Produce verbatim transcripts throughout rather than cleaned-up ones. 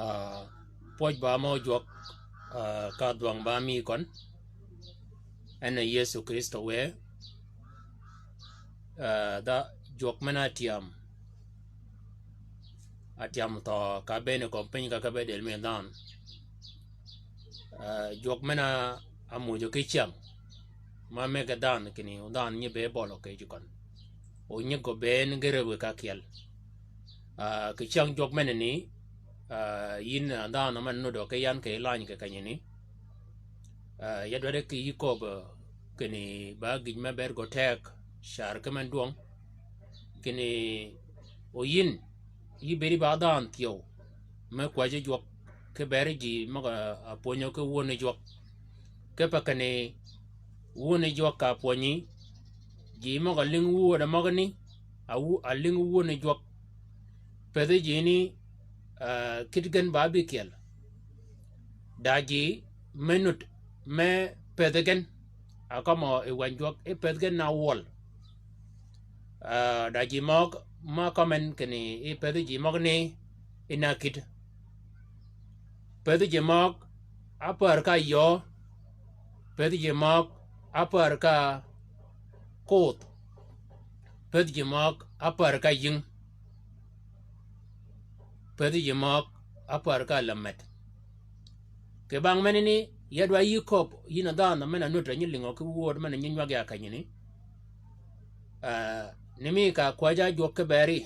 Ah, pwøj ba mø jwøk, ah, ka dhwøng ba mi køn. En a Yëso Krïstø wë, ah, dha jwøk men-a atyam. Atyam thøø ka bënn kömi piny ka, ka be dël mi dhanhø. Ah, jwøk men-a amujø ki cyäng. Ma mëggi dhanhø kinni, o dhanhø nyi be bøli kì yij køn. O nyigø bënn ge rëbbi ka kyel. Ah, kì cyäng jwøk menani, ah, yïn, ah, dhanhø men nudø ki yan kì lany kì kenyani. Ah, ya dwaddi kì yï köbbi, ah, kinni ba gïj me bëëd gø teg, car ki men dwøng. Kinni o yïn, yï bëëdi ba dhanhø thyew, me kwäjji jwøk, ki beri ji møg-a pwönyi ki wööni jwøk. Kipe kinni wööni jwøk ka pwönyi, ji møg-a lïngi wööd møgani, a wö-, a lïngi wööni jwøk. Pëthi ji ni, ah, kit gen ba ábïkyel. Da ji me nud me pëthi gen, a kømmi yi wäny jwøk, yi pëthi gen na wøl. Ah, da ji møg ma kømmi kinni yi pëthi ji møgani, yi na kït. Pëthi ji møg ápär ka yöö, pëthi ji møg ápär ka koth, pëthi ji møg ápär ka yïng, pëthi ji møg ápär ka lämmet. Kì bang menani, ya dwaddi yï köbbi, yïn a dhanhø men-a nuddi nyi lïngø ki wööd men-a nyi nywag ya kenyani. Ah, ni mi ka kwäjji jwøk ki beri.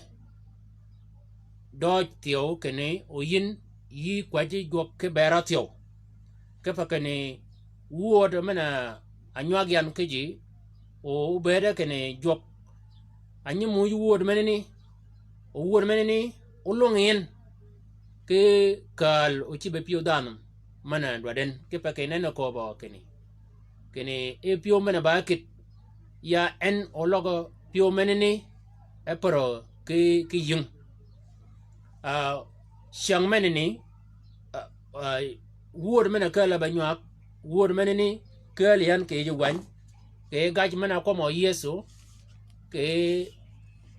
Døøj thyew kinni o yïn yï kwäjji jwøk ki bera thyew. Kipe kinni wööd men-a nywag yan ki ji, o bëëde kinni jwøk. A nyi muuj wööd menani, o wööd menani, o lwøng yi en. Ki kääl o cïbbi pyëw dhanhø men-a dwaddi en, kipe kinni en köbbi kinni. Kinni yi pyëw men-a ba kït, ya en oløg pyëw menani, e pär ki, ki yïng. Ah, cyäng menani, ah, ah, wööd men-a kääl a ba nywag, wööd menani kääl yan kì yij wäny, kì gaj men-a kwømmø Yëso, kì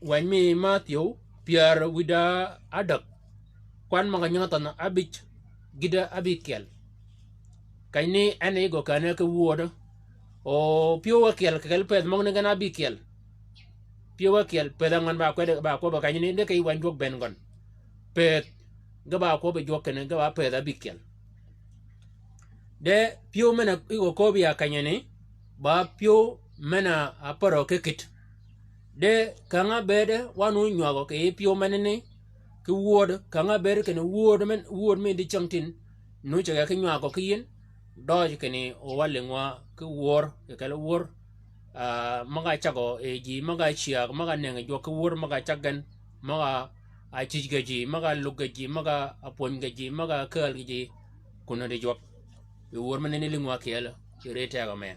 wäny mi Mathyew, pyär wïdá ádäg. Kwan møg-a nyingi thønh ábïj, gïdá ábïkyel. Kenyani en yi gø känni ki wööd. O pyëw ákyel kì kelli pëth møgani gen ábïkyel. Pyëw ákyel, pëth angwen ba kwøbbi, ba kwøbbi kenyani, de kì yij wäny jwøk bënn gøn. Pëth, ge ba kwøbbi jwøk kinni, ge ba pëth ábïkyel. De pyëw men-a yi gø köbbi ya kenyani, ba pyëw men-a ápär ki kït. De kang-a bëëde wa nu nywagø kì yij pyëw menani, ki wööd, kang-a bëëde kinni wööd men, wööd mi di cyängtïn, nu ceg-a ki nywagø ki yïn, døøj kinni o wa lïngwa ki wör, kì kelli wör, ah, møg-a cagø yi ji, møg-a cyäg, møg-a nëngi jwøk ki wör, møg-a cag gen, møg-a cïj ge ji, møg-a lug ge ji, møg-a pwöny ge ji, møg-a kääl ge ji, kun di jwøk. Yi wör menani lïngwa kyel, yi ri tegø men.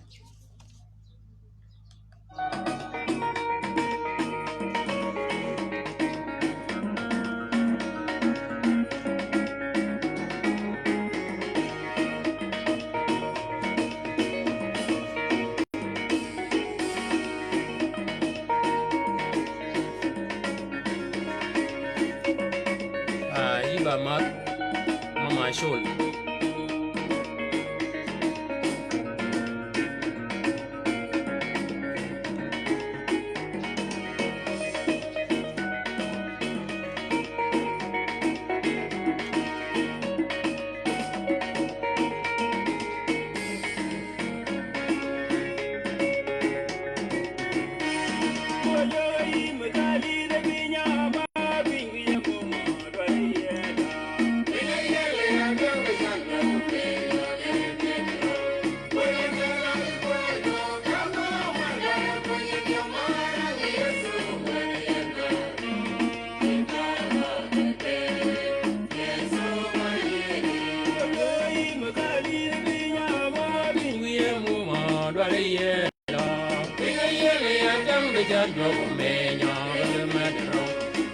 Ah, yï ba math, Mama Col.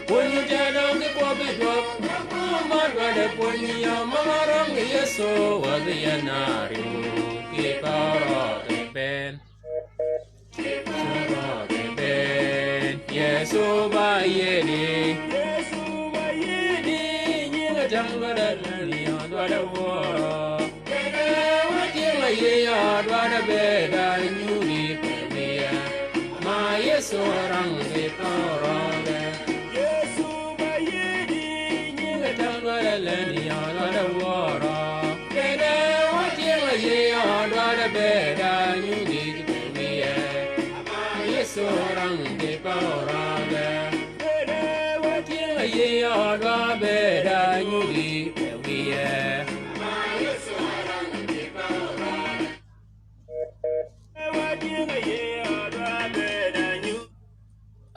Pwönyi tedø ki kwøbbi jwøk, ma dwaddi pwönyi ya, ma røng Yëso wadhi ya nari, ki karo ki ben. Ki karo ki ben. Yëso ba yedi. Yëso ba yedi. Tang dwadda lani ya dwadda woro. Bede wa tyeng a yie ya dwadda beda nyuri kwe wiye. Ma Yesu rang di poroge. Yesu ba yie di nyinge tang dwadda lani ya dwadda woro. Bede wa tyeng a yie ya dwadda beda nyuri kwe wiye. Ma Yesu rang di poroge.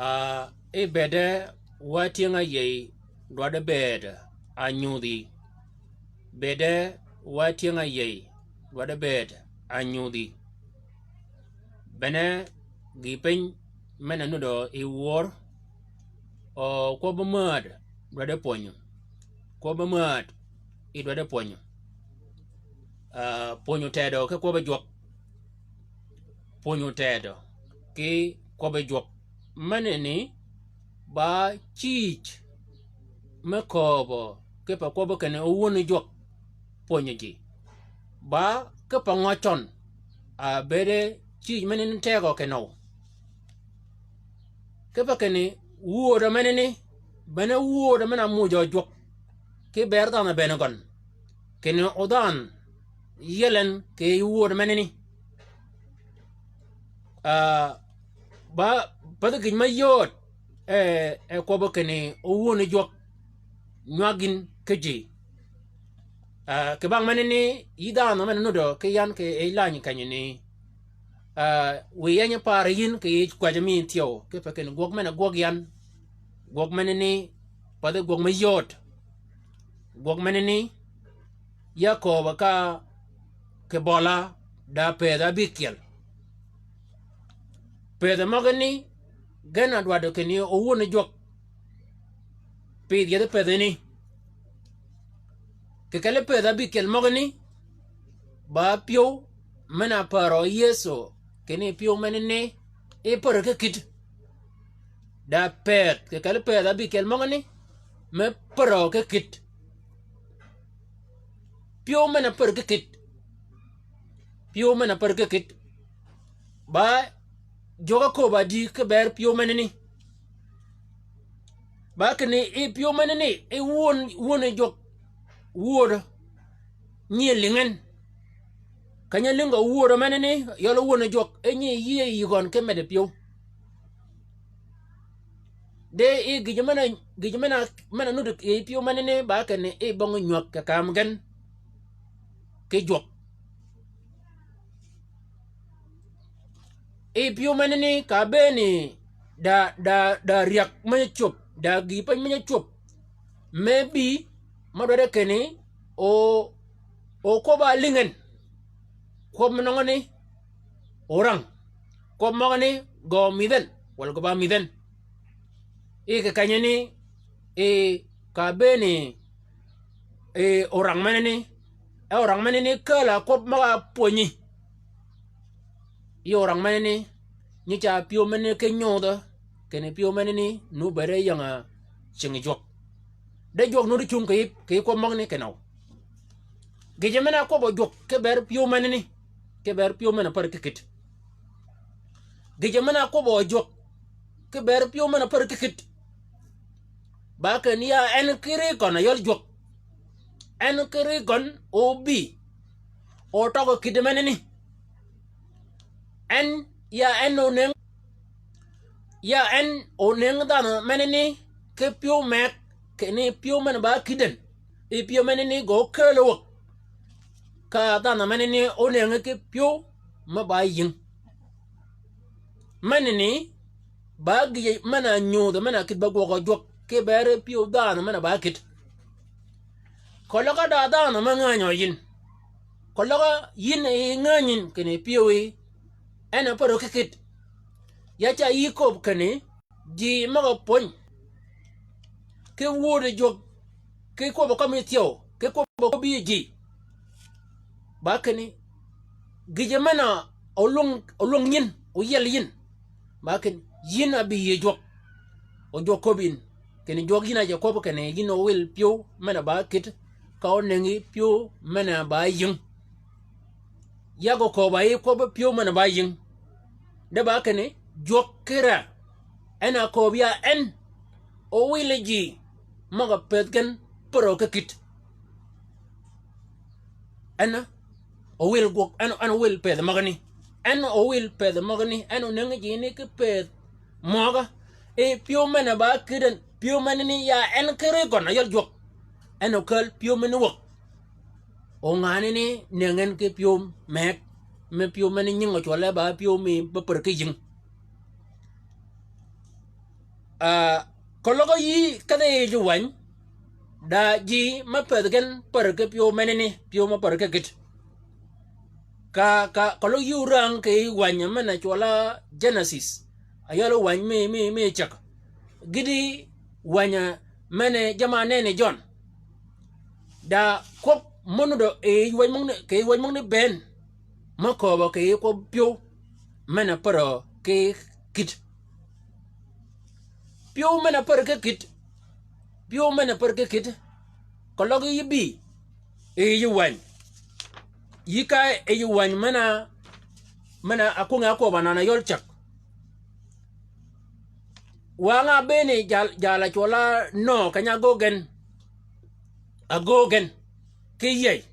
Ah, i bede wa tyeng a yie dwadde bed a nyudhi. Bede wa tyeng a yie dwadde bed a nyudhi. Bene gï piny men-a nuddø i wör, o, kwøbbi määd dwaddi pwönyu. Kwøbbi määd i dwaddi pwönyu. Ah, pwönyu tedø ki kwøbbi jwøk. Pwönyu tedø ki kwøbbi jwøk. Meneni ba cïj me kööbø kipe kwøbbi kinni owönni jwøk pwönyi ji. Ba kipe ngøj cøn, a bede cïj meneni tegø kinøw. Kipe kinni wöödø meneni, bene wöödø men-a mujø jwøk, ki ber dhanhø bënn gøn. Kinni odhanhø yiel en kì yij wöödø meneni. Ah, ba, pädhi gïj me yööd, e, e kwøbbi kinni owönni jwøk nywag yïn ki ji. Ah, kì bang meneni, yï dhanhø men-a nuddø ki yan kì yij lany kenyi ni, ah, wiy eny par yïn kì yij kwäjji mi thyew, kipe kinni gwøg men-a gwøg yan, gwøg meneni, pädhi gwøg me yööd, gwøg meneni, ya kööbø ka kì bøla da pëdhi ábïkyel. Pëdhi møgani gen a dwaddi kinni owönni jwøk pidh yethi pëdhini. Kì kelli pëdhi ábïkyel møgani, ba pyëw men-a pärø Yëso kinni pyëw meneni i pärø ki kït. Da pëdh, kì kelli pëdhi ábïkyel møgani, me pärø ki kït. Pyëw men-a pär ki kït. Pyëw men-a pär ki kït. Ba jwøk ákööb a dï ki ber pyëw meneni. Ba kinni i pyëw meneni, i wön, wönni jwøk, wöödø, nyi lïngi en. Keny-a lïngø wöödø meneni, yøl wönni jwøk, e nyi yïëy yï gøn ki meddi pyëw. De i gïjø men-a, gïjø men-a, men-a nudd kì yij pyëw meneni ba kinni i bong nywäg kì kaam gen ki jwøk. I pyëw meneni ka bëëni da, da, da ryäg me cwöb, da gïï piny me cwöb. Me bï, me dwaddi kinni, o, o kwøbb-a lïngi en. Kwøb nongo ni, orang. Kwøb møgani gø mïdh en, walà gø ba mïdh en. I kì kenyani, i ka bëëni, i orang meneni, e orang meneni kääl-a kwøb møg-a pwönyi. I orang meneni, nyi ca pyëw meneni ki nyudhø, kinni pyëw meneni, nu bëëde ying-a cingi jwøk. De jwøk nu di cung kì yij, kì yij kwøb møgani kinøw. Gïjø men-a kwøbbø jwøk ki ber pyëw meneni, ki ber pyëw men-a pär ki kït. Gïjø men-a kwøbbø jwøk ki ber pyëw men-a pär ki kït. Ba kinni ya en ki ri gøn a yøl jwøk. En ki ri gøn obï. Otøgø kïddi meneni. En, ya en onëng, ya en onëng dhanhø meneni ki pyëw meg, kinni pyëw men-a ba kïddi en. I pyëw meneni gø kääl wäg. Ka dhanhø meneni onëngi ki pyëw me ba yïng. Meneni, ba gïjø men-a nyudhø men-a kïddi ba gwøgø jwøk, ki ber pyëw dhanhø men-a ba kïddi. Keløg ka da dhanhø me ngänyø yïn. Keløg ka yïn i ngänyi yïn kinni pyëwi, en a pärø ki kïddi. Ya ca yï köbbi kinni, ji møg-a pwöny. Ki wöödi jwøk, ki kwøbbi kømmi thyew, ki kwøbbi købbi ji. Ba kinni, gïjø men-a olwøng, olwøng yïn, oyiel yïn. Ba kinni, yïn a bï yï jwøk. O jwøk köbbi yïn. Kinni jwøk yïn a ce kwøb kinni yïn ówil pyëw men-a ba kït, ka ónëngi pyëw men-a ba yïng. Yag okööb-a yi kwøb pyëw men-a ba yïng. De ba kinni jwøk kira. En a kööb ya en. Ówil ji møg-a pëth gen pär ki kït. En ówil gwøg, en, en ówil pëth møgani. En ówil pëth møgani, en onëngi jini ki pëth møgø. E pyëw men-a ba kït en, pyëw menani ya en kiri gøn a yøl jwøk. En okääl pyëw men-a wäg. O nganani nëngi en ki pyëw meg, me pyëw men-a nying ocwølle ba pyëw mi be pär ki yïng. Ah, keløg yï kedhi yij wäny, da ji me pëthi gen pär ki pyëw menani, pyëw me pär ki kït. Ka, ka, keløg yï órang kì yij wäny men-a cwøl-a Jenesis. A yøl wäny mi, mi, mi ceg. Gïti wäny men-a jamm-a nenni Jøn. Da kwøb mø nuddø yij wäny møgani, kì yij wäny møgani bënn. Me kööbø kì yij kwøb pyëw men-a pär ki kït. Pyëw men-a pär ki kït. Pyëw men-a pär ki kït. Keløg yï bï. Yij wäny. Yï ka yij wäny men-a, men-a akwöngi akööb anan a yøl ceg. Wang-a bënni jal, jal-a cwøl-a Nöö keny-a ágöög gen. Ágöög gen. Ki yïëy.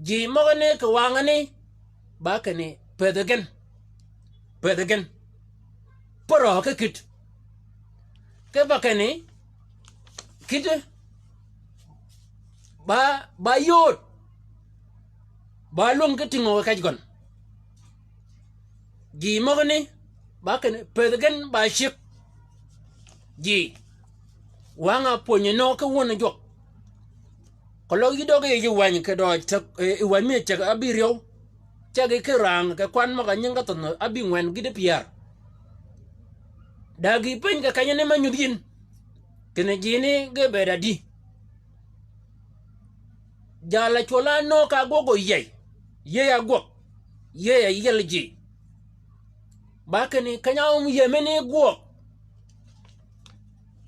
Ji møgani kì wang-a ni, ba kinni pëthi gen. Pëthi gen. Pär ki kït. Ki ba kinni, kït. Ba, ba yööd. Ba lwäng ki tïngø kì kej gøn. Ji møgani, ba kinni, pëthi gen ba cyëg. Ji. Wang-a pwönyi nø ki wun jwøk. Keløg yï døg yij wäny kì døøj teg, eh, yij wäny mi ceg ábï ryew. Ceg ki rang kì kwan møg-a nyingi ka thønh ábï ngwen gïti pyär. Da gï peny kì kenyani me nyudh yïn. Kinni jini ge bëëd adi. Jal-a cwøl-a Nöö ka ágwøg yïëy. Yïëy ágwøg. Yïëy a yiel ji. Ba kinni keny-a áöm yïëy menni gwøg.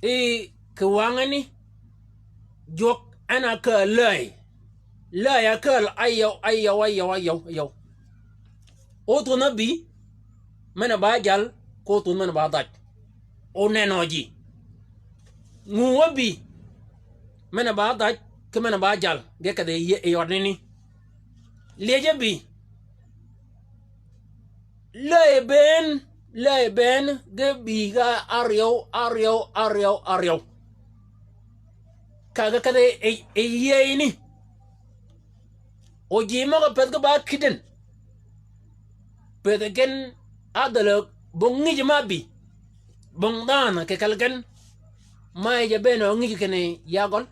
I kì wang-a ni. Jwøk en a kääl läy. Läy a kääl áyøw, áyøw, áyøw, áyøw, áyøw. O thunh ábï, men-a ba jal, ko thunh men-a ba dhaj. O nenø ji. Nguu ábï, men-a ba dhaj, ki men-a ba jal, ge kedhi yi, yi ød nini. Lyëj ábï. Läy bënn, läy bënn, ge bï ga áryew, áryew, áryew, áryew. Ka ge kedhi yi, yi, yi yïëyni. O ji møg-a pëthi gen ba kït en. Pëthi gen ádhäl bong ngïj ma bï. Bong dhanhø kì kelli gen. Ma yij-a bënn o ngïj kinni ya gøn.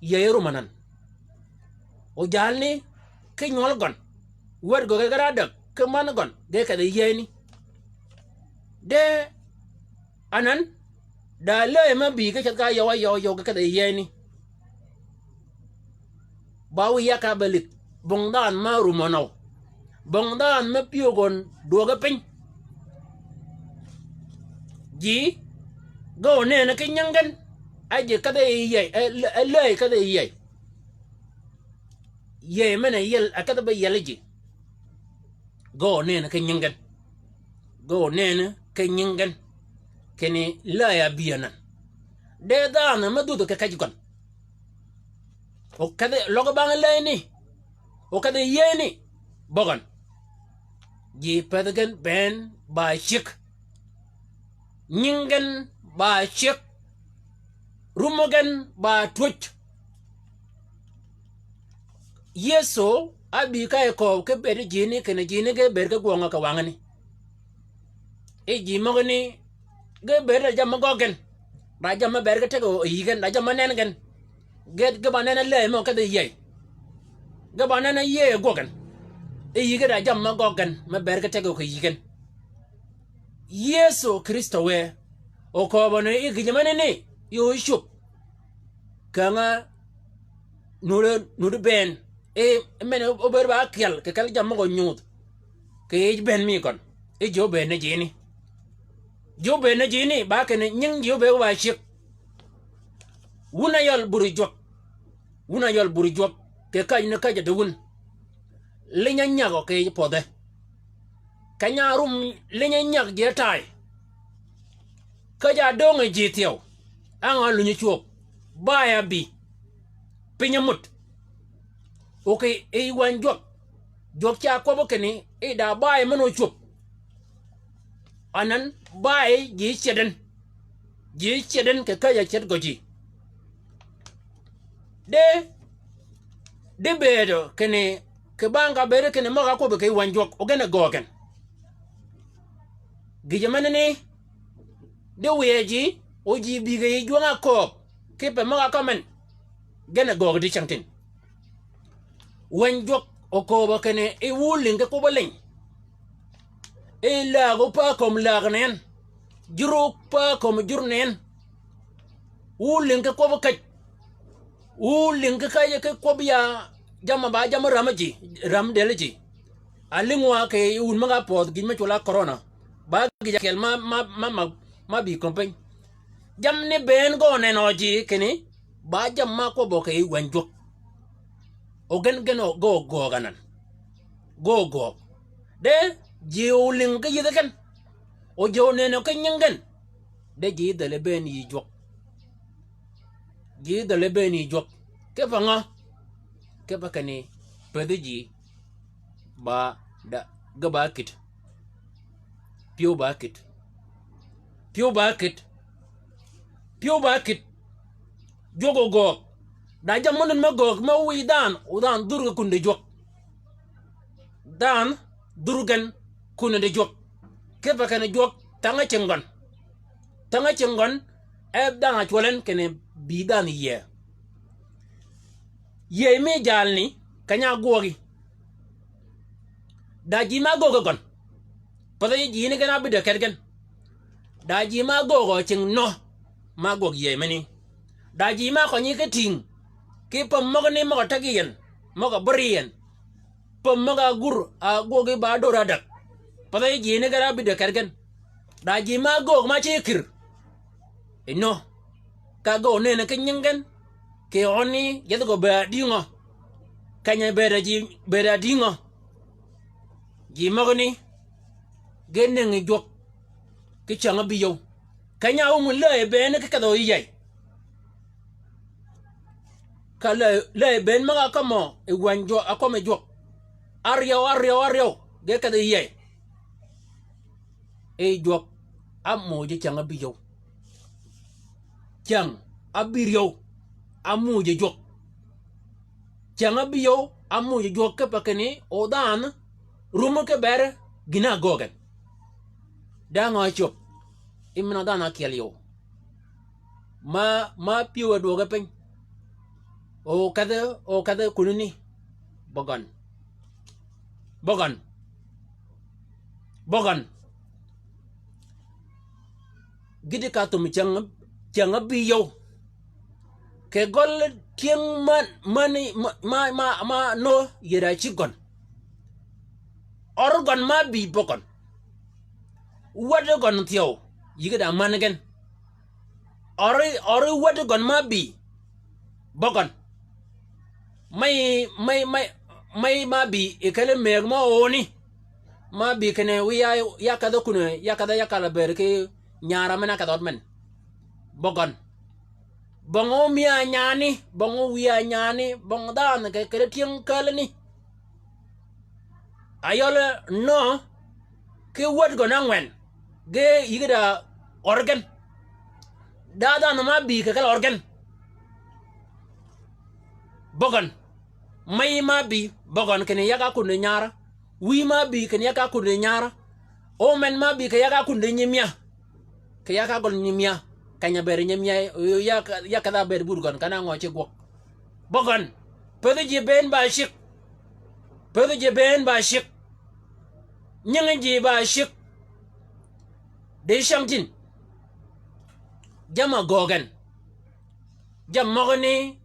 Yïëy rum anan. O jalni ki nywøl gøn. Wäd gø ge ge da däg ki man gøn ge kedhi yïëyni. De anan, da läy me bï ki ceth ka yøw, yøw, yøw, ki kedhi yïëyni. Ba wiy ya ka be lïdh, bong dhanhø me rumø nøw. Bong dhanhø me pyëw gøn dwøge piny. Ji, ge onënni ki nyingi gen, a ji kedhi yïëy, e, e läy kedhi yïëy. Yïëy men-a yiel, a kedhi be yiel ji. Ge onënni ki nyingi gen. Ge onënni ki nyingi gen. Kinni läy ábï anan. De dhanhø me dhudh kì kej gøn. O kedhi løg bang läyni. O kedhi yïëyni. Bøgøn. Ji pëthi gen bënn ba cyëg. Nyingi gen ba cyëg. Rumø gen ba twöj. Yëso ábï ka yi kööb ki bëëd jini kinni jini ge bëëd ki gwøngø kì wangani. I ji møgani ge bëëd da jammì me gøggi gen. Da jammì me bëëd ki tegø yi gen, da jammì me nenni gen. Ge, ge ba nenni läy mø kedhi yïëy. Ge ba nenni yïëy gwøggi gen. I yi ge da jammì me gøggi gen, me bëëd ki tegø kì yi gen. Yëso Krïstø wë, okööbø ni yi gïjø menani, yi ócwöb. Käng-a nuti, nuti bënn. E, men-a óbëëd ba ákyel, kì kelli jammì møg-a ónyudh. Kì yij bënn mi gøn. E ji óbëëd ni jini. Ji óbëëd ni ji ni, ba kinni nying ji óbëëd ba cyëg. Wun a yøl buri jwøk. Wun a yøl buri jwøk. Kì käjji ni käjji di wun. Liny a nyagø kì yij pödhe. Keny-a rum liny a nyag ji taay. Käjji-a döng yi ji thyew. Á ngø lunyi cwöb. Baay a bï. Piny a mut. O kì yij wäny jwøk. Jwøk ca kwøbbi kinni, i da baay men ócwöb. Anan baay ji ceden. Ji ceden kì käjji-a ced gø ji. De, de bëëdø kinni, kì bang ka bëëdø kinni møg-a kwøbbi kì yij wäny jwøk, o gen a gøøg gen. Gïjø menani, de wiy a ji, o ji bï kì yij jwøng-a kööb, kipe møg-a kømmen, gen a gøøg dicyängtïn. Wäny jwøk okööbø kinni, i wu lïng ki kwøbbi liny. I läg wu pa kömi läg ni en. Jur wu pa kömi jur ni en. Wu lïng ki kwøbbi käj. Wu lïng ki käj ki kwøbbi ya jamm-a ba jamm-a rämi ji, rämi dëli ji. Alïng wa kì wun møg-a pödh gïj me cwøl-a corona. Ba gïj ákyel ma, ma, ma, ma, ma bï kömi piny. Jammì ni bënn gø nenø ji kinni, ba jammì ma kwøbbø kì yij wäny jwøk. O gen gen o gø gøøg anan. Gø gøøg. De, ji olïng ki yïdhi gen. O ji onenø ki nying gen. De ji dhäli bënn yij jwøk. Ji dhäli bënn yij jwøk. Kipe ngø? Kipe kinni, pëthi ji. Ba, da, ge ba kït. Pyëw ba kït. Pyëw ba kït. Pyëw ba kït. Jwøk ogöög. Da jammì mø nun me göög me wiy dhanhø, o dhanhø dhur gen kun di jwøk. Dhanhø dhur gen kun di jwøk. Kipe kinni jwøk, thängø cingi gøn. Thängø cingi gøn, e dhanhø cwøl en kinni bï dhanhø yïëy. Yïëy mi jalni, keny-a ágwøgi. Da ji ma ágöög gøn. Pathi ji ni gen ábïdø ked gen. Da ji ma ágöög cingi nø. Ma ágwøg yïëy meni. Da ji ma ákønyi ki tïng. Ki pöm møgani møg-a teg yi yien. Møg-a børi yi yien. Pöm møg-a gur, ágwøgi ba dör ádäg. Pathi ji ni gen ábïdø ked gen. Da ji ma ágöög ma ce kïr. Inø. Ka ge onenø ki nying gen. Kì øni, yethi gø bëëd adïngø. Keny-a bëëd a ji, bëëd adïngø. Ji møgani. Ge nëngi jwøk. Ki cäng ábï yøw. Keny-a áum läy bënn ki kedhø yïëy. Ka läy, läy bënn møg-a ákømmø, yi wäny jwøk, ákømmø jwøk. Áryew, áryew, áryew. Ge kedhø yïëy. E jwøk, ámujø cäng ábï yøw. Cäng ábï ryew, ámujø jwøk. Cäng ábï yøw, ámujø jwøk kipe kinni, o dhanhø, rumø ki ber, gïn-a ágöög gen. De ngø cöb, i men-a dhanhø ákyel yøw. Ma, ma pyëw ádwøge piny. O kedhi, o kedhi kunani. Bøgøn. Bøgøn. Bøgøn. Gïti ka thum cäng, cäng ábï yøw. Kì gøl tyëng man, mani, ma, ma, ma, ma nø yïe da cïg gøn. Ør gøn ma bï bøgøn. Wäd gøn thyew, yï ge da man gen. Ør, ør wäd gøn ma bï bøgøn. Mey, mey, mey, mey ma bï yi kelli mëgg mø øni. Ma bï kinni wiya, ya kedhø kunø, ya kedhø ya kal-a bëëd ki nyara men-a ákedh ød men. Bøgøn. Bøngø mïa nyani, bøngø wiya nyani, bøngø dhanhø kì kelli tyëng kälani. Ayøl nø, ki wäd gøn ángwen, ge yï ge da ør gen. Da dhanhø ma bï kì kelli ør gen. Bøgøn. Mey ma bï, bøgøn kinni yag-a ákund nyara. Wiy ma bï kinni yag-a ákund nyara. Omen ma bï kì yag-a ákund nyi mia. Kì yag-a ágøl nyi mia. Keny-a bëëd nyi mia, ya, ya kedh-a bëëd bur gøn, ka na ngø ci gwøg. Bøgøn. Pëthi ji bënn ba cyëg. Pëthi ji bënn ba cyëg. Nyingi ji ba cyëg. Di cyängtïn. Jamm-a ágöög gen. Jammì møgani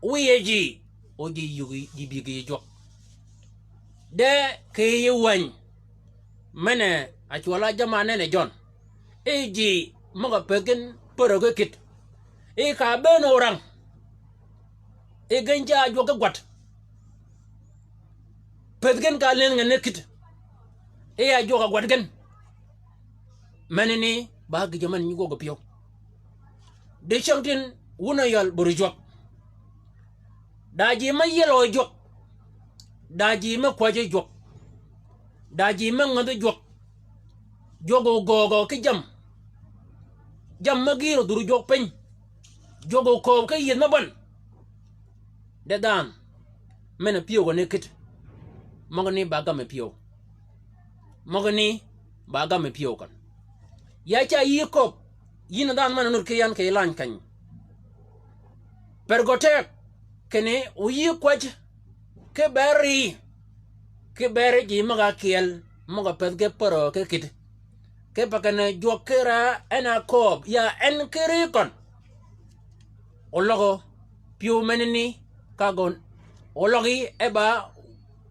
wiy ji, o ji yïg, ji bï kì yij jwøk. De kì yij wäny. Men-a cwøl-a jamm-a nenni Jøn. E ji møg-a pëth gen pärø ki kït. E ka bëën orang. E gen ca jwøk ki gwat. Pëth gen ka lënn gen ni kït. E a jwøk a gwat gen. Menani ba gïjø men nyi gwøg pyëw. Di cängtïn wun a yøl bur jwøk. Da ji me yielø jwøk. Da ji me kwäjji jwøk. Da ji me ngädhi jwøk. Jwøk ogöögø ki jammì. Jammì me gïïr odhur jwøk piny. Jwøk okööb ki yieth me bøn. De dhanhø men-a pyëw gø ni kït. Møgani ba gammì pyëw. Møgani ba gammì pyëw køn. Ya ca yï kööb, yïn dhanhø men-a nud ki yan kì lany keny. Per gø teg, kinni oyï kwäj, ki beri, ki beri ji møg-a kyeel, møg-a pëth gen pärø ki kït. Kipe kinni jwøk ki raa en a kööb, ya en ki ri køn. Oløg pyëw menani ka gøn. Oløgi e ba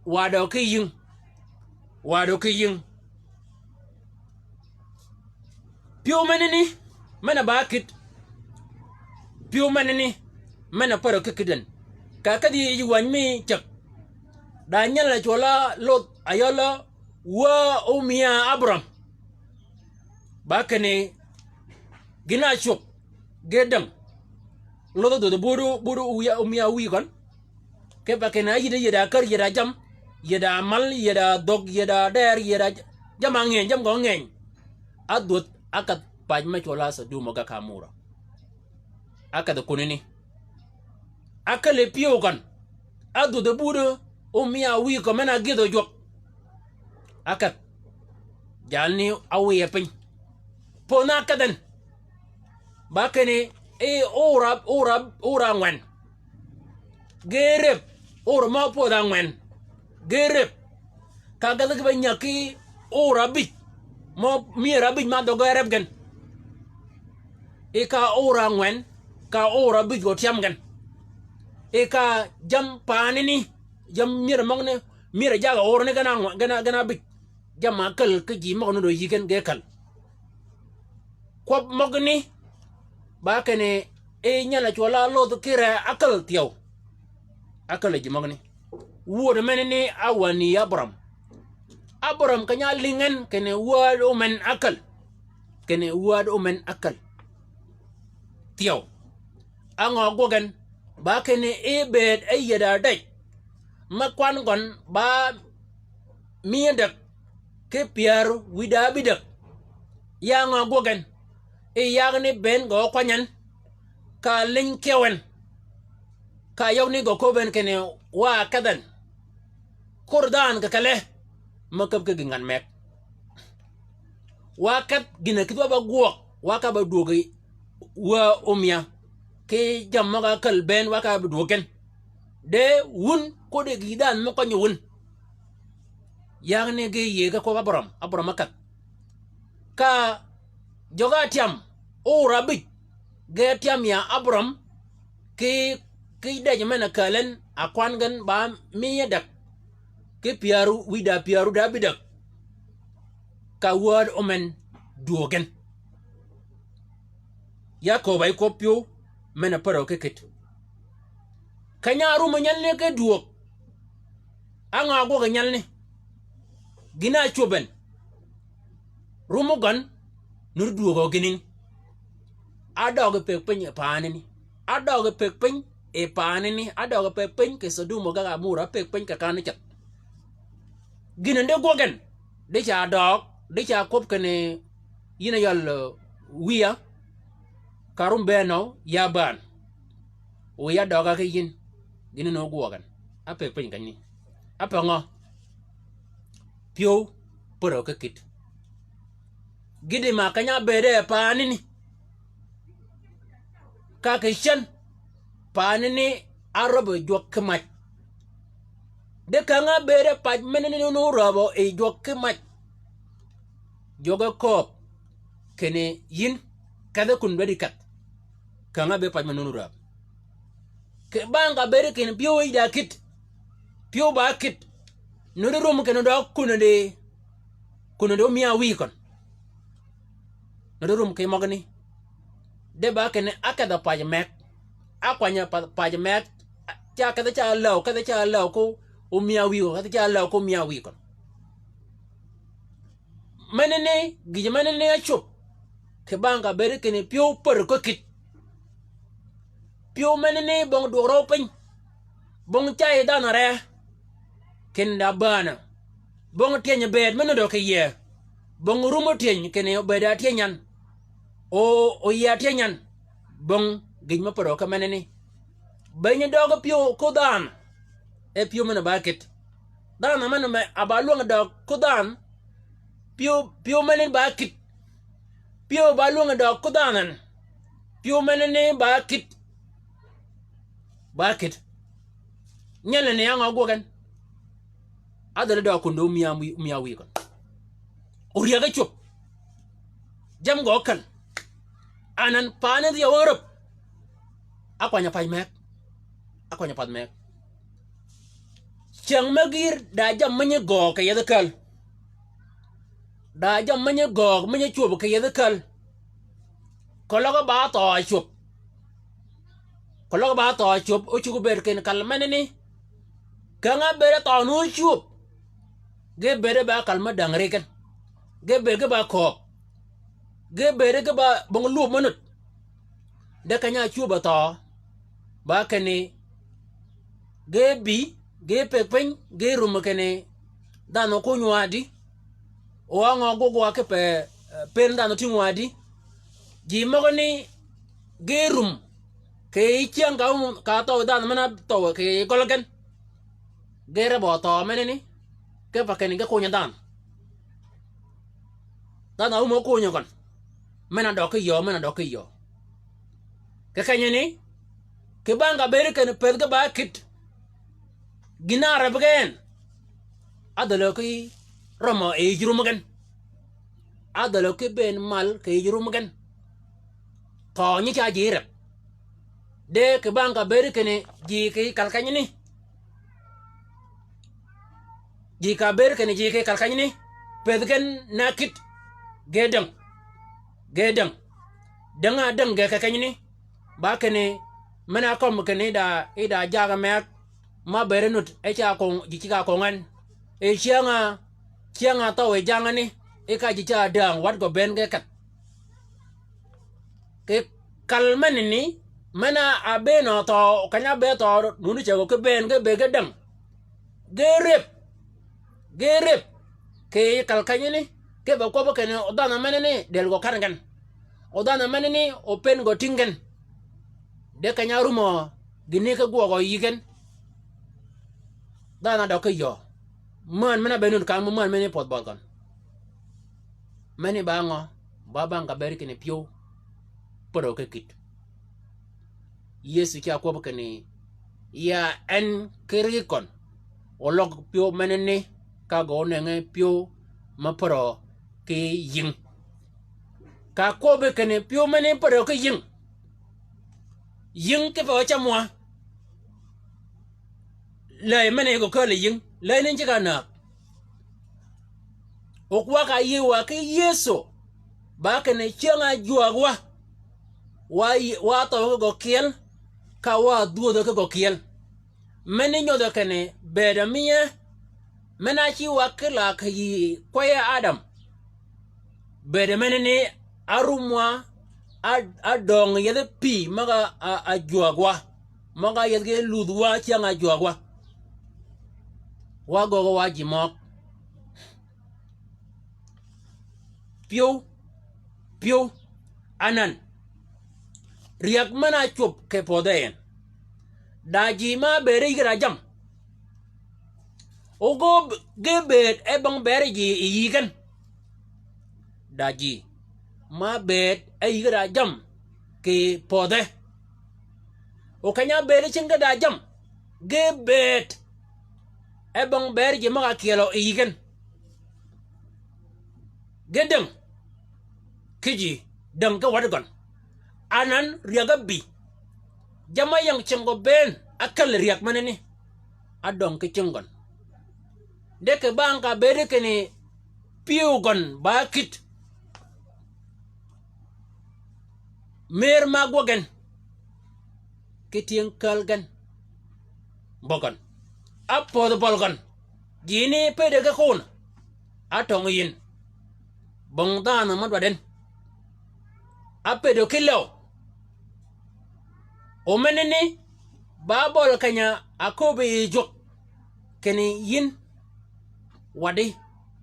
wadø ki yïng. Wadø ki yïng. Pyëw menani, men-a ba kït. Pyëw menani, men-a pärø ki kït en. Ka kedhi yi wäny mi cäg. Da nyal a cwøl-a lodh a yøl-a wä ómïa Abram. Ba kinni gïn-a cwöb ge däng. Lodh dhödh bur, bur ómïa wïy køn. Kipe kinni a yïddi yïddi a kär, yïddi a jam, yïddi a mal, yïddi a dhög, yïddi a der, yïddi a jam a ngeny, jam gø ngeny. Ádhwödh ákedh pac me cwøl-a Sodom gø ka Amora. Ákedh kunani. Ákälli pyëw køn. Ádhwödh bur ómïa wïy køn men-a gïdhø jwøk. Ákedh. Jalni áwiye piny. Pödh na ákedh en. Ba kinni, e ora, ora, ora ángwen. Ge rep, ora mø pödh ángwen. Ge rep. Ka gedhi ki be nyäg ki ora ábïj. Mø myër ábïj ma dhøg ge rep gen. E ka ora ángwen, ka ora ábïj gø tyam gen. E ka jammì paanani, jammì myër møgani, myër jaag a orani gen a ngwen, gen a, gen a ábïj. Jammì ákäl ki ji møg-a nudd yï gen ge käl. Kwøb møgani, ba kinni, e nyal a cwøl-a lodh ki ree ákäl thyew. Ákäl ji møgani. Wuöd menani a wänyi Abram. Abram keny-a álïng en kinni wäd ómen ákäl. Kinni wäd ómen ákäl. Thyew. Á ngø gwøg en, ba kinni e bëëd e yiedh adäj. Me kwan gøn ba mïdäg ki pyär wïdá bïdäg. Ya ngø gwøg en, e yagani bënn gø kwany en, ka liny kyew en, ka yøgani gø köbbi en kinni wa ákedh en. Kor dhanhø kì kelli, me käb ki gïn ngan meg. Wa ákedh gïn-a kïdhi wa ba gwøg, wa ka ba dwöög wä ómïa. Ki jammì møg-a käl bënn wa ka ba dwöög gen. De wun, kodi gï dhanhø me kønyi wun. Yagani ge yïëy ge kwøb Abram, Abram ákedh. Ka jøg-a átyam, ora ábïj, ge átyam ya Abram, ki, ki dej men-a kääl en, a kwan gen ba mïdäg, ki pyär wïdá pyär wïdá bïdäg. Ka wäd ómen dwöög gen. Ya kööb-a yi kwøb pyëw, men-a pärø ki kït. Keny-a árum nyelni ki dwöög. Á ngø ágwøg nyelni. Gïn-a ácwöb en. Rum gøn, nuti dwöög gïn-a. Ádøøg pëgg piny yi paanani. Ádøøg pëgg piny yi paanani. Ádøøg pëgg piny kì Sodom gag Amora, pëgg piny kì kanni ceth. Gïn-a di gwøg en. Di ca døøg, di ca kwøb kinni yïn a yøl, eh, wïya. Ka rum bënn nø, ya bään. O ya døøg-a ki yïn. Gïn-a nöö gwøg en. Ápëgg piny kenyni. Ápëgg ngø? Pyëw pärø ki kït. Gïti ma keny-a ábëëde paanani. Ka kì cän, paanani árøbbi jwøk ki mac. Di käng-a ábëëde pac menani nunu órääbø yi jwøk ki mac. Jwøk-a kööb kinni yïn kedhi kun dwaddi kedh. Käng-a ábëëd pac menani órääb. Kì bang ka bëëdi kinni pyëw yï da kït. Pyëw ba kït. Nuti rum kinni døøg kunani di, kunani di ómïa wïy køn. Nuddi rum ki møgani. De ba kinni ákedhø pac meg. Ákwanyø pa-, pac meg. Ca kedhi ca läw, kedhi ca läw ko omia wïgø, kedhi ca läw ko omia wïgø. Menani, gïj menani ácwöb. Kì bang ka bëëd kinni pyëw pär ko kït. Pyëw menani bong dwøg røw piny. Bong cay dhanhø ree. Kinni da bäänø. Bong tyeny bëëd me nudø kì yie. Bong rumø tyeny kinni bëëd a tyeny yan. O, o yie a tyeny yan. Bong gïj me pär ko menani. Beny døøg pyëw ko dhanhø. E pyëw men-a ba kït. Dhanhø men-a me a ba lwäng døøg ko dhanhø. Pyëw, pyëw menani ba kït. Pyëw ba lwäng døøg ko dhanhø. Pyëw menani ba kït. Ba kït. Nyelani á ngø gwøg gen. Adhali døøg kun di omia wï, omia wï køn. Oryäg ácwöb. Jammì gø ákäl. Anan paani dhiyø wäröb. Ákwanyø pac meg. Ákwanyø pac meg. Cyäng me gïïr da jammì nyi gøøg kì yethi käl. Da jammì nyi gøøg mi nyi cwöb kì yethi käl. Keløg ba thøø cwöb. Keløg ba thøø cwöb, ócuggi bëëd kinni kal menani. Käng-a bëëd thøø ni ócwöb. Ge bëëd ba kal me däng ri gen. Ge bëëd ge ba kööb. Ge bëëd ge ba bong lwöb me nud. De keny-a ácwöb a thøø. Ba kinni. Ge bï, ge pëgg piny, ge rum kinni. Dhanhø ko nywäädi. O á ngø gwøg wa kipe, eh, pëën dhanhø tïng wa di. Ji møgani ge rum. Kì yij cyäng ka áum ka thøw dhanhø men-a thøw kì yij gøl gen. Ge rebø thøø menani. Kipe kinni ge konyø dhanhø. Dhanhø áum ókonyø gøn. Men-a døg ki yöö, men-a døg ki yöö. Kì kenyani, kì bang ka bëëd kinni pëth ge ba kït. Gïn-a áreb gen. Adhali ki rømø e yij rum gen. Adhali ki bëën mal kì yij rum gen. Thøø nyi ca ji reb. De kì bang ka bëëd kinni ji kì kal kenyani. Ji ka bëëd kinni ji kì kal kenyani. Pëth gen na kït. Ge däng. Ge däng. Däng-a däng ge kì kenyani. Ba kinni, men-a kømmi kinni da, i da jagø meg, ma bëëd nud, e ca kong, ji ceg-a kong en. E cyäng-a, cyäng-a thøw yi jangani, i ka ji ca dääng, wat gø bënn ge kedh. Kì kal menani, men-a ábëën thøø, keny-a ábëën thøø, nuni ceg-a ki bënn ge bëgg ge däng. Ge rëb. Ge rëb. Kì yij kal kenyani. Kipe kwøbbi kinni odhanhø menani. Dël gø kan gen. Odhanhø menani. Opën gø tïng gen. De keny-a árumø. Gïni ki gwøgø yï gen. Dhanhø døg ki yöö. Män men-a be nud kan mø män menani pwødh bøl gøn. Meni ba ngø, ba bang ka bëëd kinni pyëw. Pärø ki kït. Yëso ca kwøb kinni, ya en ki ri køn. Oløg pyëw menani, ka gø onenge pyëw me pärø ki yïng. Ka kwøb kinni pyëw menani pärø ki yïng. Yïng kipe wa cam wa. Läy mene gø kääl yïng. Läy ni ceg-a näg. Okwak-a yï wa ki Yëso. Ba kinni cyäng-a jwääg wa. Wa yï, wa thøw ki gø kyel. Ka wa dhwödhø ki gø kyel. Meni nyodhø kinni bëëdø miye. Men-a ci wa ki lak yï kweye Adam. Bëëdø menani árum wa, a, a døng yethi pï møg-a, a, a jwääg wa. Møg-a yethi ludh wa cyäng-a jwääg wa. Wa göggi wa ji møg. Pyëw, pyëw, anan. Ryäg men-a ácwöb kì pödhe en. Da ji ma bëëd yïg da jammì. O gø b-, ge bëëd e bong bëëd ji yi gen. Da ji ma bëëd e yïg da jammì kì pödhe. O keny-a bëëd cing ge da jammì. Ge bëëd e bong bëëd ji møg-a kyelø yi gen. Ge däng. Ki ji, däng ki wat gøn. Anan ryäg ábï. Jamm-a ying cing gø bënn, ákäl ryäg menani. Ádøng ki cing gøn. De kì bang ka bëëd kinni pyëw gøn ba kït. Mer ma ágwøg gen. Ki tyëng kääl gen. Bøgøn. Ápödhi bøl gøn. Ji ni pëddi ki kun. Átøng yïn. Bong dhanhø mø dwaddi en. Ápëddi ki lëw. O menani, ba bøl keny-a áköbbi yi jwøk. Kinni yïn. Waddi,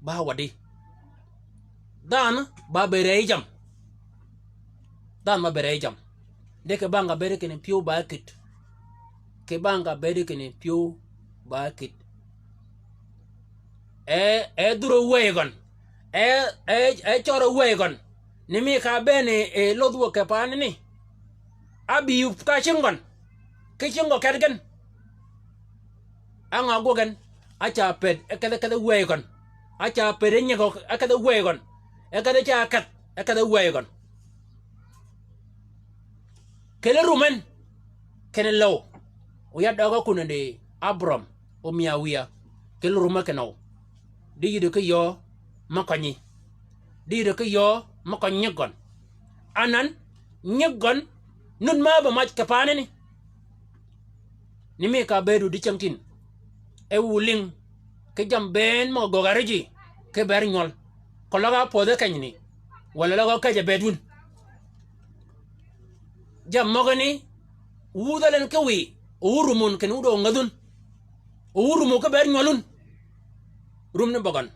ba waddi. Dhanhø ba bëëd yi jammì. Dhanhø ba bëëd yi jammì. De kì bang kà bëëd kinni pyëw ba kït. Kì bang kà bëëd kinni pyëw ba kït. E, e dhur ówëy gøn. E, e, e cør ówëy gøn. Ni mi ka bëën e, e lodh wø kì paani ni. Ábï yï ka cingi gøn. Ki cingi gø ket gen. Á ngø ágwøg gen, á ca pëd, e kedhi, kedhi wëy gøn. Á ca pëd, e nyegø, e kedhi wëy gøn. E kedhi ca kedh, e kedhi wëy gøn. Kelli rum en, kinni lëw. O ya døøg ákun di Abraham, o mi-a wïya. Kelli rum en kinni o. Di yïddi ki yöö mø kønyi. Di yïddi ki yöö mø kønyi nyig gøn. Anan, nyig gøn, nud ma ábï mac kì paani ni. Ni mi ka bëëdu dicängtïn. E wu lïng, ki jammì bënn møg-a göggi árij yi, ki ber nywøl. Keløg ápödhe kenyni. Walà løg ákäjj-a bëëd wun. Jammì møgani, wudhal en ki wiy, o wun rum wun kinni wun dø ngädhun. O wun rum wun ki ber nywøl wun. Rum ni bøgøn.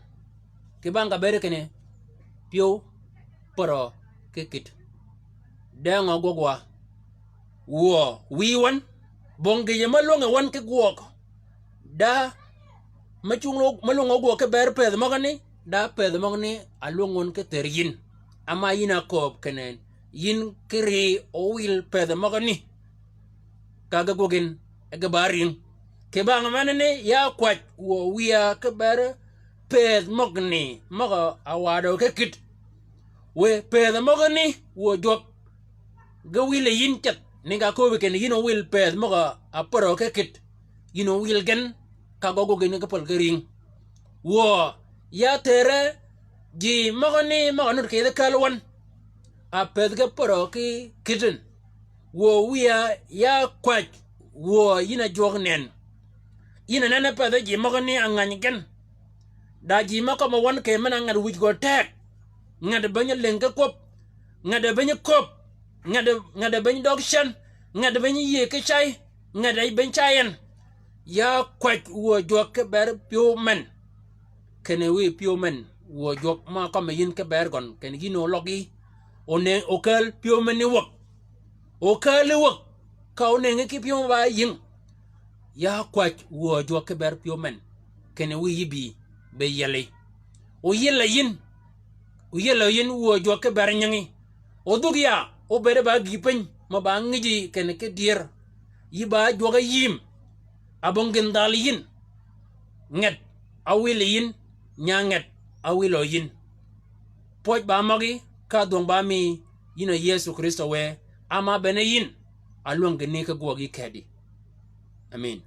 Kì bang kà bëëd kinni, pyëw, pärø, ki kït. De ngø gwøg wa. Wuö, wiy wøn, bong gïjø mø lwønge wøn ki gwøg. Da, mø cungi, mø lwønge gwøg ki ber pëthi møgani, da pëthi møgani, alwøng wøn ki thër yïn. Ama yïn a kööb kinni, yïn ki ri ówil pëthi møgani. Ka ge gwøg yïn, e ge ba ring. Kì bang menani, ya kwäj, wuö wïya ki ber pëthi møgani, møg-a wadø ki kït. Wë pëthi møgani, wuö jwøk. Ge wïl yi yïn ceth, ni ka köbbi kinni yïn ówil pëthi møg-a pärø ki kït. Yïn ówil gen, ka gø gwøg yïn ki päl ki ring. Wuö, ya thërre, ji møgani møg-a nud kì yethi kääl wøn. A pëthi ki pärø ki kïtøn. Wuö wïya ya kwäj, wuö yïn a jwøk nënn. Yïn a nenni pëthi ji møgani a ngäny gen. Da ji mø kømmi wøn kì men-a ngäd wïj gø teg. Ngäd beny lïng ki kwøb. Ngäd beny köbb. Ngäd, ngäd beny døg cän. Ngäd beny yïëy ki cay. Ngäd beny cay en. Ya kwäj wuö jwøk ki ber pyëw men. Kinni wiy pyëw men, wuö jwøk ma kømmi yïn ki ber gøn, kinni yïn oløg yi. Onëng, okääl pyëw men ni wäg. Okääl yi wäg, ka onëngi ki pyëw ba yïng. Ya kwäj wuö jwøk ki ber pyëw men, kinni wiy yï bï, be yieli. Oyiel-a yïn, oyiel-a yïn wuö jwøk ki ber nyingi. Odhug ya, obëëd ba gïï piny, mø ba ngïj yi kinni ki dyër. Yï ba jwøk áyïïm, abong gïn dhal yïn. Nged, áwil yïn, nya nged, áwilø yïn. Pwøj ba møgí, ka dhwøng ba mi, yïn a Yëso Krïstø wë, ama bene yïn, alwøng gïni ki gwøg yï kedi. Amin.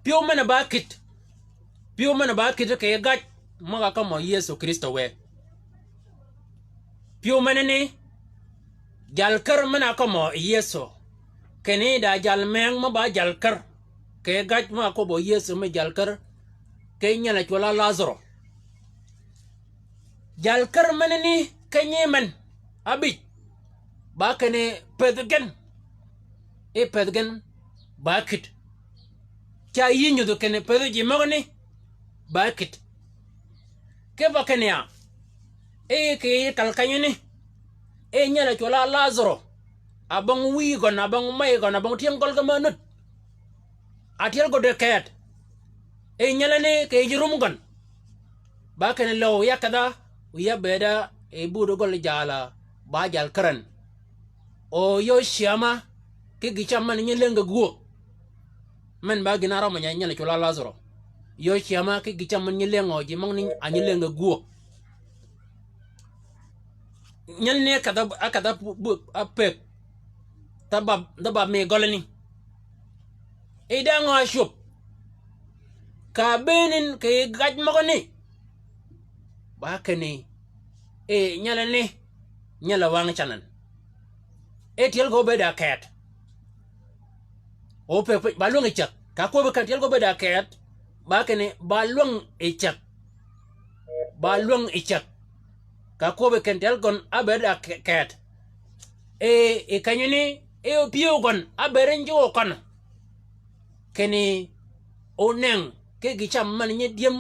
Pyëw men-a ba kït. Pyëw men-a ba kït kì gaj møg-a kømmø Yëso Krïstø wë. Pyëw menani, jal kär men-a kømmø Yëso. Kinni da jal mëng mø ba jal kär. Kì gaj mø-a köbbø Yëso mi jal kär. Kì nyel-a cwøl-a Lazaro. Jal kär menani kenyi men. Abij. Ba kinni pëthi gen. E pëthi gen ba kït. Ca yï nyudh kinni pëthi ji møgani ba kït. Kipe kinni ya. E kì yij kal kenyani. E nyel-a cwøl-a Lazaro. Abong wïy gøn, abong mey gøn, abong tyëng gøl ge me nud. Atyel gø dë keth. E nyelani kì yij rum gøn. Ba kinni lö ya kedha, ya bëëda, e bud gøl jal-a, ba jal kär en. O yöö cyäma, ki gï cam men nyi lëng kì gwöög. Men ba gïn-a rømmi nya nyel-a cwøl-a Lazaro. Yöö cyäma, ki gï cam men nyi lëng o ji møgani a nyi lëng kì gwöög. Nyelani kedha, a kedha bu, bu, a pëg. Tha bab, tha bab mi gølani. Yi da ngø a cwöb. Ka bëënen kì gaj møgø ni, ba kinni, e, nyelani, nyel-a wang cannan. E tyel gø obëëd a keth. Ope, pe, ba lwäng yi ceg. Ka kwøbbi ken tyel gø obëëd a keth, ba kinni, ba lwäng yi ceg. Ba lwäng yi ceg. Ka kwøbbi ken tyel gøn ábëëd a ke-, keth. E, yi kenyani, e opyëw gøn ábëëd njøg okøn. Kinni oneng ki gï cam men-a nyi dyëm,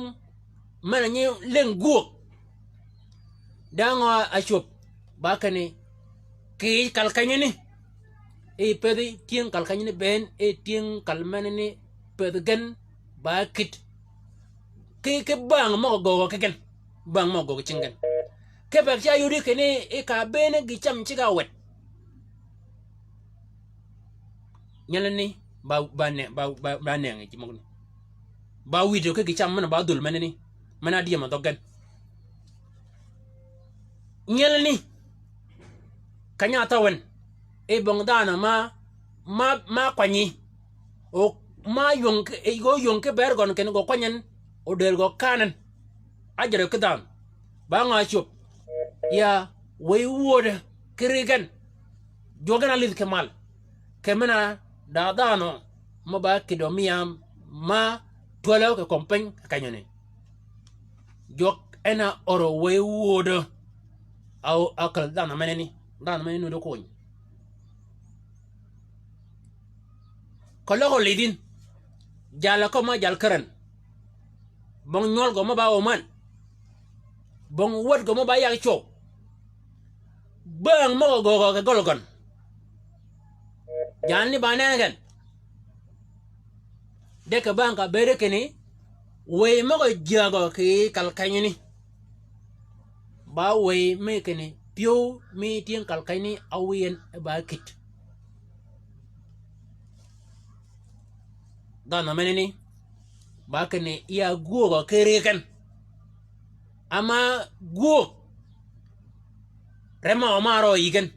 men-a nyi leng gwöög. Dangø a cwöb, ba kinni, kì yij kal kenyani. E pëthi tyëng kal kenyani bënn, e tyëng kal menani pëthi gen, ba kït. Ki, ki bang møg-a göögø ki gen. Bang møg-a göögø cingi gen. Ki pek ca yodi kinni, e ka bëëne gï cam cigg-a wet. Nyelani, ba, ba ne, ba, ba, ba neng yi ji møgani. Ba wïdø ki gï cam men-a ba dhul menani. Men-a dyëmø dhøg gen. Nyelani, keny-a áthøw en. E bong dhanhø ma, ma, ma kwanyi. O, ma ywöng ki, e, gø ywöng ki bëër gøn kinni gø kwany en, o dël gø kan en. Ájrø ki dhanhø. Ba ngø a cwöb? Ya, wëy wödø, ki ri gen. Jwøk gen a lidh ki mal. Kì men-a da dhanhø, mø ba kïdø mi yam, ma twälø kì kömi piny kì kenyøni. Jwøk en a ørø wëy wödø. A, a käl dhanhø menani. Dhanhø menani nuti kony. Keløg olidh yïn. Jalø kømmi jal kärän. Bong nywøl gø mø ba wø män. Bong wäd gø mø ba yag cwøw. Bäng møg-a göögø kì gøl gøn. Jalni ba nenni gen. De kì bang ka bëëde kinni, wëy møg-a jyägø kì kal kenyani. Ba wëy mi kinni, pyëw mi tyëng kal kenyani áwïy en e ba kït. Dhanhø menani, ba kinni ya gwöögø ki ri gen. Ama gwöög, rem-a ø ma rø yï gen.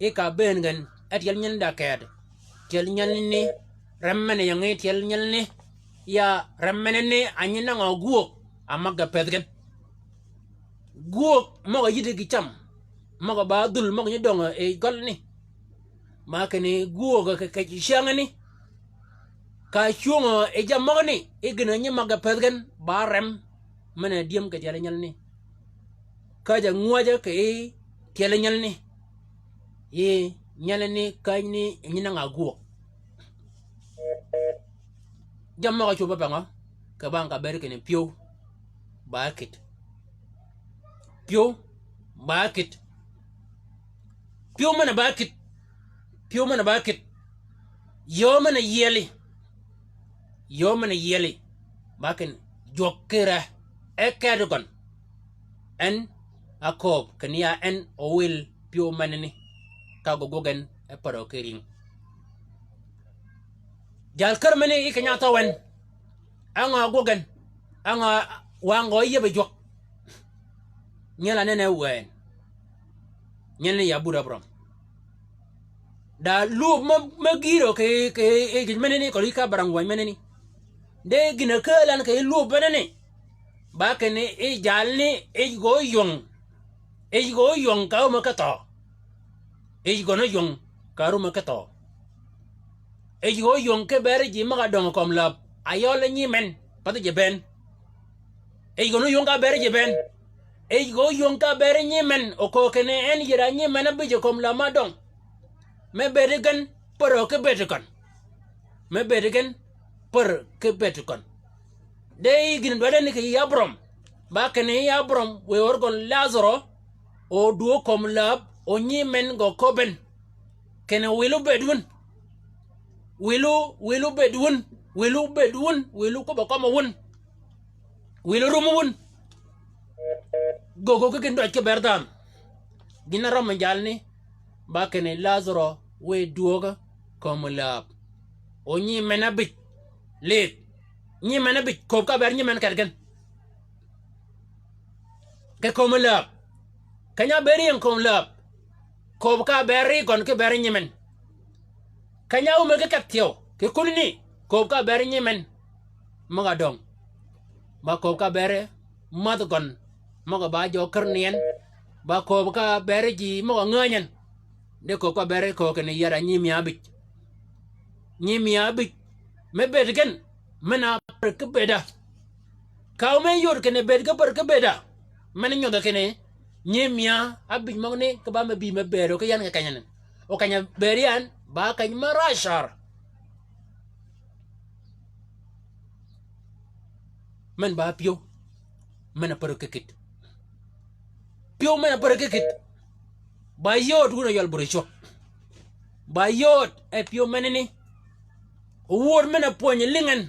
I ka bëën gen, e tyel nyelni da keth. Tyel nyelni, rem men-a ying yi tyel nyelni. Ya rem menani, a nyi nengø gwöög, a mäg-a pëthi gen. Gwöög møg-a yïddi gï cam, møg-a ba dhul møg-a nyi döngø yi gølni. Ma kinni gwöögø kì kej cyängani. Ka cwöngø yi jammì møgani, yi gïn-a nyi mäg-a pëthi gen, ba rem men-a dyëm kì tyeli nyelani. Ka ja ngwäjjø kì yi tyeli nyelani. Yi nyelani känyi ni nyi nengø gwöög. Jammì møg-a cwöbbi pe ngø, kì bang ka bëëd kinni pyëw ba kït. Pyëw ba kït. Pyëw men-a ba kït. Pyëw men-a ba kït. Yöö men-a yieli. Yöö men-a yieli. Ba kinni jwøk ki re. E keti gøn. En a kööb kinni ya en ówil pyëw menani. Ka gø gwøg en e pärø ki ring. Jal kär meni yi keny-a áthøw en. Ángø ágwøg en? Ángø wang gø yïëb yi jwøk? Nyel-a nenni e wëën. Nyelni ya bur Abraham. Da lwöb me, me gïïrø kì, kì, kì gïj menani, kelli ka bërang wäny menani. De gïn-a kääl an kì lwöb menani. Ba kinni yi jalni, yij gø óywöng. Yij gø óywöng ka árum ki thøø. Yij gøn óywöng ka árum ki thøø. Yij gø óywöng ki bëri ji møg-a döngø kömi läb. Ayøl nyi men, pathi ji bënn. Yij gøn óywöng ka bëri ji bënn. Yij gø óywöng ka bëri nyi men, oköög kinni en yïr-a nyi men ábïj kömi läb ma döng. Me bëëdi gen pär ki bëëd gøn. Me bëëdi gen pär ki bëëd gøn. De yï gïn-a dwaddi ni kì yï Abraham. Ba kinni yï Abraham, wëy wør gøn Lazaro, o dwöög kömi läb, o nyi men gø köbben. Kinni wïl óbëëd wun. Wïl ó, wïl óbëëd wun. Wïl óbëëd wun. Wïl ókwøbb-a kømmi wun. Wïl órumi wun. Göggi ki gïn dwaddi ki bëëd dhanhø. Gïn-a rømmi jalni, ba kinni Lazaro wëy dwöögø kömi läb. O nyi men ábïj. Lidh. Nyi men ábïj, kööb ka bëri nyi men keti gen. Kì kömi läb. Keny-a bëri ying kömi läb. Kööb ka bëri gøn ki bëri nyi men. Keny-a áwumi ki keth thyew. Kì kunani, kööb ka bëri nyi men. Møg-a döng. Ba kööb ka beri mädh gøn møg-a ba jø kär ni en. Ba kööb ka beri ji møg-a ngänyi en. De kööb ka beri köög kinni yar-a nyiimïa ábïj. Nyiimïa ábïj me bëëd gen men-a pär ki bëëda. Kaw me yod kinni bëëd ki pär ki bëëda. Men nyodh kinni nyiimïa ábïj møgani ki ba me bï me bëëd o ki yan ki keny-a ni. O keny-a bëëd yan ba keny me rac car. Men ba pyëw men-a pär ki kït. Pyëw men-a pär ki kït. Ba yod wun a ywal buri cwøk. Ba yod e pyëw menani. Owod men-a pwönyi lïngi en.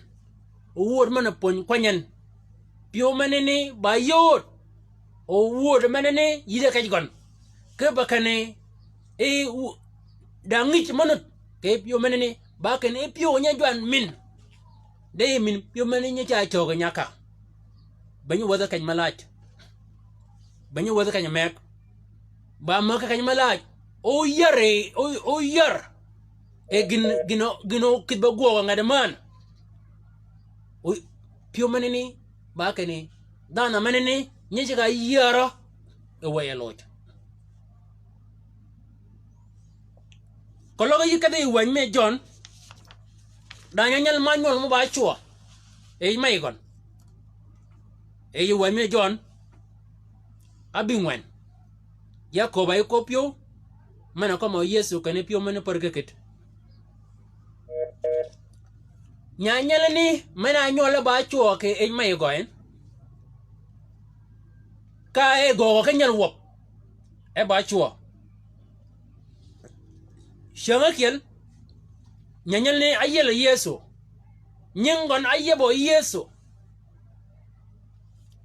Owod men-a pwönyi kwany en. Pyëw menani ba yod. Owod menani yïde kej gøn. Ki ba kinni i wu-, da ngïj mø nud. Ki pyëw menani ba kinni i pyëw nyi jwan min. De yi min pyëw menani nyi ca cöög nya ka. Be nyi wäthi keny me laaj. Be nyi wäthi keny meg. Ba mäg ki keny me laaj. O yar e, o, o yar. E gïn, gïn o, gïn o kïdhi be gwøg ngäd män. O, pyëw menani, ba kinni, dhanhø menani, nyi ceg-a yärø, e wëy-a loj. Keløg yï kedhi yi wäny mi Jøn, da nyanyal ma nywøl mø ba cwø, e yij ma yi gøn. E yij wäny mi Jøn, ábïngwen. Ya köbb-a yi köbb pyëw, men-a kømmi Yëso kinni pyëw men-a pär ki kït. Nyanyalani men-a nywøl e ba cwø kì yij ma yi gø en. Ka e göögø ki nyal wäb, e ba cwø. Cyäng ákyel, nyanyalani áyiel Yëso. Nying gøn áyiebø Yëso.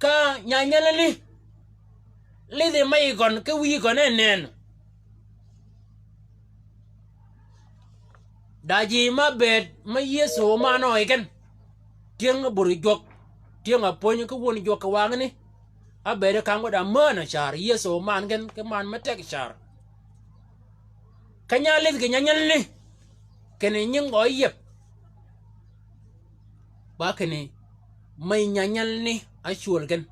Ka nyanyalani lidhi ma yi gøn ki wïyi gøn e nënnø. Da ji ma bëëd ma Yëso oman ø yi gen. Tyëng buri jwøk, tyëng-a pwönyi ki wun jwøk kì wangani. Ábëëd kangø da mänø car Yëso oman gen ki man me teg car. Ka nya lidh kì nyanyalani, kinni nying gø áyieb. Ba kinni, mey nyanyalani ácwöl gen.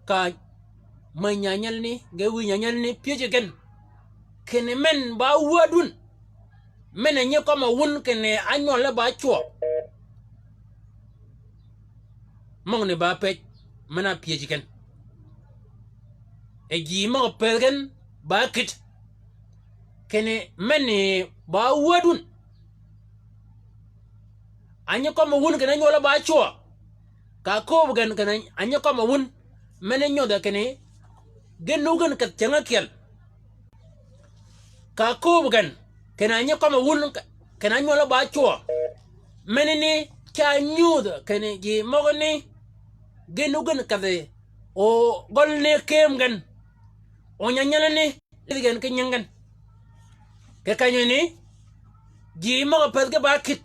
Ka mey nyanyalani, ge wïy nyanyalani pyëj gen. Kinni men ba wäd wun. Men-a nyi kømmi wun kinni ánywøl e ba cwø. Møgani ba pëj, men-a pyëj gen. E ji møg-a pëth gen ba kït. Kinni men-a ba wäd wun. A nyi kømmi wun kinni ánywøl e ba cwø. Ka kööb gen kinni a nyi kømmi wun. Men-a nyodhe kinni ge nug gen kedh cyäng ákyel. Ka kööb gen kinni a nyi kømmi wun kinni ánywøl e ba cwø. Menani ca nyudh kinni ji møgani ge nug gen kedhi o gøl ni keem gen. O nyanyalani lidh gen ki nying gen. Kì kenyani, ji møg-a pëth ge ba kït.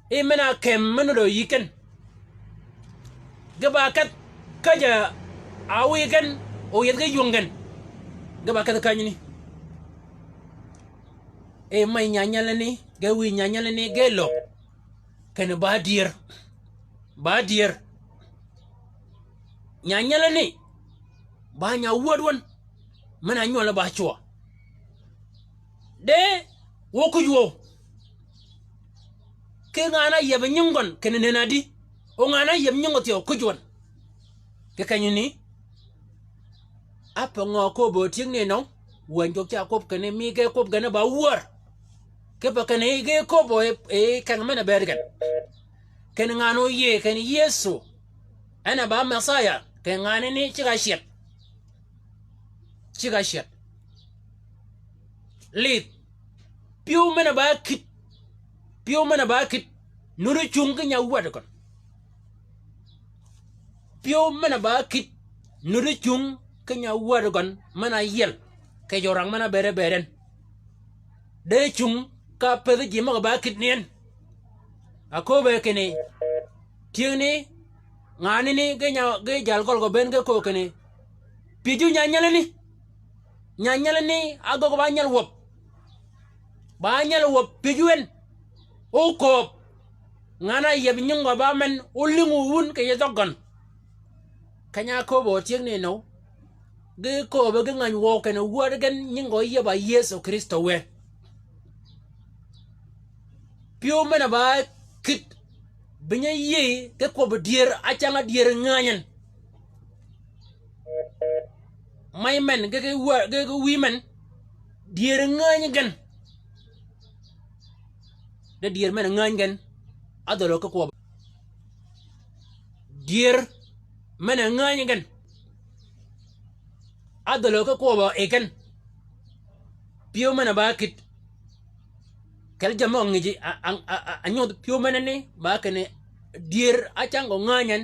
I men-a kem me nudd yï ken. Ge ba kedh käjj-a wiy gen, o yethi ge ywöng gen. Ge ba kedh kenyani. I mey nyanyalani, ge wïy nyanyalani, ge løg. Kinni ba dyër. Ba dyër. Nyanyalani. Ba nya wäd wøn. Men-a nywøl e ba cwø. De wø kuj wøw. Ki ngan-a áyieb nying gøn kinni nënn adi. O ngan-a áyieb nying gø thyew kuj wøn. Kì kenyani. Ápe ngø köbb-a tyëngni nøng, wäny jwøk ca kwøb kinni mi ge kwøb gen ba wär. Kipe kinni ge köbb-a e, e keng men-a bëëd gen. Kinni ngan-a óyïëy kinni Yëso en a ba Mesaya, kinni nganani ceg-a cyed. Ceg-a cyed. Lidh. Pyëw men-a ba kït. Pyëw men-a ba kït. Nuti cung ki nya wäd gøn. Pyëw men-a ba kït. Nuti cung ki nya wäd gøn men-a yiel. Kì jorang men-a bëre bëren. De cung ka pëthi ji møg-a ba kït ni en. Aköbbe kinni. Tyëngni. Nganani ge nya, ge jal gøl gø bënn ge köög kinni. Pyëju nyanyalani. Nyanyalani, agøggi ba nyal wäb. Ba nyal wäb pyëju en. O kööb. Ngan-a áyieb nying gø ba men, ólïngø wun kì yij dhøg gøn. Keny-a ákööbø tyëgni nøw, ge kööbø ge ngäny wøw kinni wäd gen nying gø yieb-a Yëso Krïstø wë. Pyëw men-a ba kït, bï nyi yïëy ki kwøbbi dyër, ácäng-a dyër ngäny en. Mey men, ge, ge wä-, ge, ge wïy men, dyër ngäny gen. De dyër men-a ngäny gen, ádhölø ki kwøbbi. Dyër men-a ngäny gen, ádhölø ki kwøbbi yi gen. Pyëw men-a ba kït. Kel jammì ngiji a, a, a, a, a nyodh pyëw menani, ba kinni dyër ácäng gø ngäny en,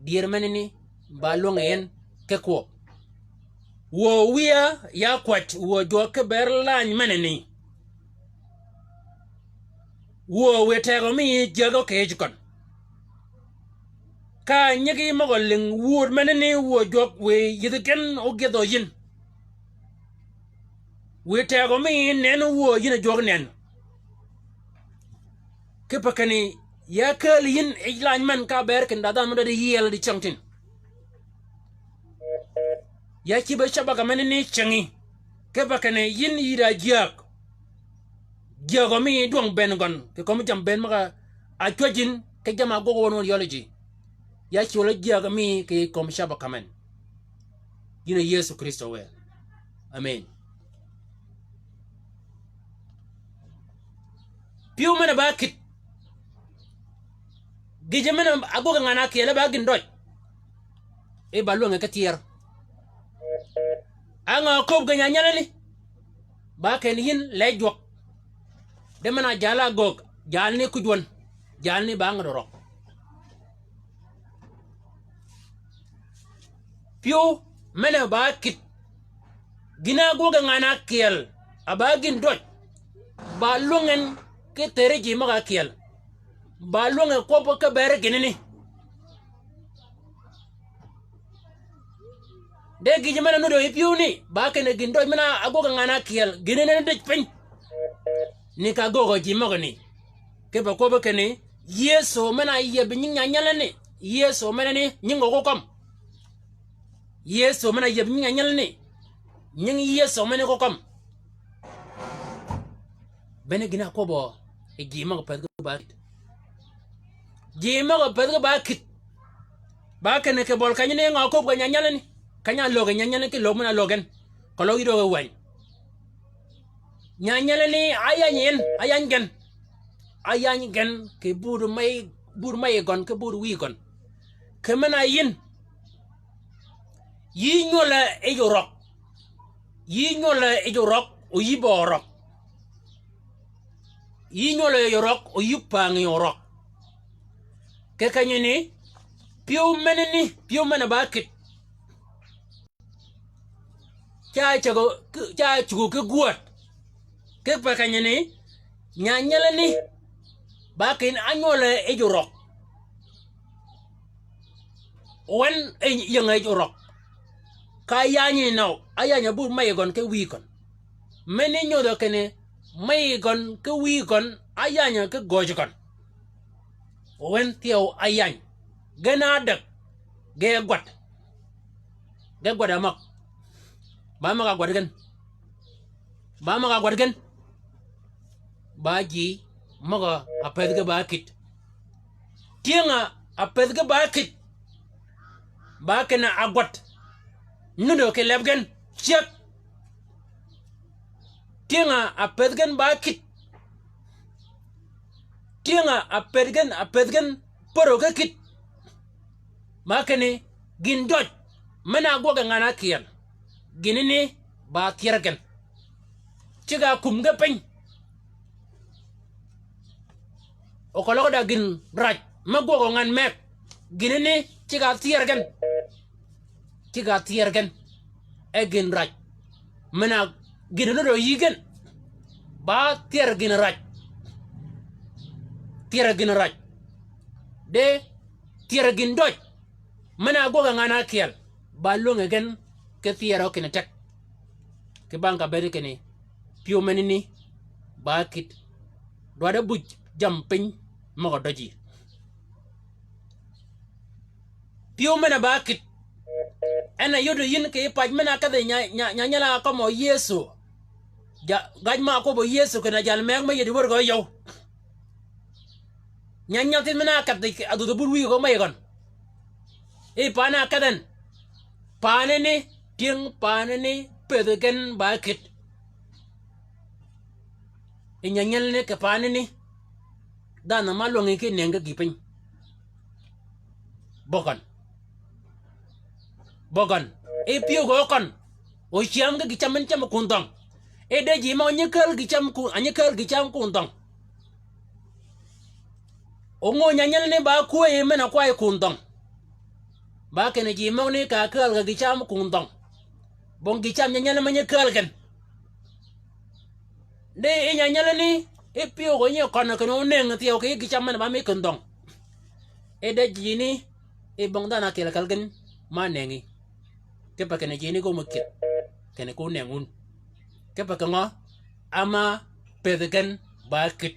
dyër menani, ba lwänge en ki kwøb. Wuö wïya ya kwäj, wuö jwøk ki ber lany menani. Wuö wiy tegø mi jägø kì yij køn. Ka nyigi møg-a lïng wud menani, wuö jwøk wiy yïdhi gen ógyëdhø yïn. Wiy tegø mi nen wuö yïn a jwøk nen. Kipe kinni ya kääl yïn yij lany men ka ber kinni da dhanhø mø dwaddi yiel dicyängtïn. Ya cïbe cabaka menani cyängi. Kipe kinni yïn yï da jyääg. Jyäägø mi dwøng bënn gøn kì kömi jammì bënn møg-a cwäjjin ki jamm-a ágwøg wøn wøn yøli ji. Ya cwøl-a jyääg mi kì kömi cabaka men. Yïn a Yëso Krïstø wë. Amen. Pyëw men-a ba kït. Gïjø men-a ágwøg ngan-a ákyel e ba gïn døj. E ba lwänge ki tyër. Á ngø kööb gen nyanyalani? Ba kinni yïn lej jwøk. De men-a jal-a ágöög, jalni kuj wøn, jalni ba ngäd orøg. Pyëw men-a ba kït. Gïn-a ágwøg ngan-a ákyel, a ba gïn døj. Ba lwänge en ki thëri ji møg-a ákyel. Ba lwänge kwøb ki ber gïnani. De gïjø men-a nudø yi pyëwni, ba kinni gïn døj men-a ágwøg ngan-a ákyel, gïnani dij piny. Ni ka ágöög ji møgani. Kipe kwøbbi kinni, Yëso men-a yieb nying nyanyalani, Yëso menani nying gø ko kømm. Yëso men-a yieb nying nyanyalani, nying Yëso menani ko kømm. Bene gïn-a ákwøbbø yi ji møg-a pädhi ba kït. Ji møg-a pädhi ba kït. Ba kinni kì bøl kenyani ngø kööb gen nyanyalani? Keny-a álöggi nyanyalani ki lög men-a álöggi gen. Keløg yïddi ge wäny. Nyanyalani áyany yi en, áyany gen. Áyany gen kì bud mey, bud mey gøn, ki bud wïy gøn. Kì men-a yïn. Yï nywøl-a yij orøg. Yï nywøl-a yij orøg, o yï bø orøg. Yï nywøl-a yij orøg, o yï pängi orøg. Kì kenyani, pyëw menani, pyëw men-a ba kït. Ca cägø, ca cugø ki gwäd. Kipe kenyani, nyanyalani, ba kinni ánywøl-a yij orøg. Wen e ying-a yij orøg. Ka áyany yi nøw, áyany-a bud mey gøn ki wïy gøn. Meni nyodhø kinni, mey gøn ki wïy gøn, áyany-a ki gøj gøn. Wen thyew áyany. Gen ádäg. Ge gwad. Ge gwad-a møg. Ba møg-a gwad gen. Ba møg-a gwad gen. Ba ji møg-a pädhi ge ba kït. Tyëng-a ápädhi ge ba kït. Ba kinni a gwad. Nudø kì leb gen. Cyäg. Tyëng-a ápädhi gen ba kït. Tyëng-a ápädhi gen, ápädhi gen pärø ki kït. Ma kinni gïn døj men-a ágwøg ngan-a ákyel. Gïnani ba thyër gen. Ceg-a kum ge piny. O keløg da gïn rac me gwøg ngan meg. Gïnani ceg-a thyër gen. Ceg-a thyër gen. E gïn rac. Men-a gïn nudø yï gen. Ba thyër gïn rac. Thyër gïn rac. De thyër gïn døj. Men-a ágwøg ngan-a ákyel. Ba lwänge gen ki thyër ø kinni teg. Kì bang ka bëëd kinni. Pyëw menani. Ba kït. Dwaddi buj jammì piny møg-a døji. Pyëw men-a ba kït. En a yoddi yïn kì pac men-a kedhi nya, nya, nya nyal-a ákømø Yëso. Ja, gaj ma ákwøbbø Yëso kinni jal meg me yïddi wër gø yøw. Nya nyal thith men-a kedhi adhudh bur wïy gø mey gøn. I pan-a kedh en. Panani, tyëng panani, pëthi gen ba kït. I nya nyelani kì panani. Dhanhø ma lwängi ki nëngi gï piny. Bø gøn. Bø gøn. E pyëw gø køn. O cyäm ki gï cam men cam kun dhøng. E de ji møg-a nyi kääl gï cam kun, a nyi kääl gï cam kun dhøng. O ngö nya nyelani ba kwäyi men-a kwayi kun dhøng. Ba kinni ji møgani ka kääl gï cam kun dhøng. Bong gï cam nya nyelani me nyi kääl gen. Di i nya nyelani, i pyëw gø nyi køn kinni onëngi thyew kì gï cam men-a ba mi kun dhøng. I de ji ni, i bong dhanhø ákyel kal gen ma nëngi. Kipe kinni ji ni gø me kït. Kinni ko nëng wun. Kipe kì ngø, ama pëthi gen ba kït.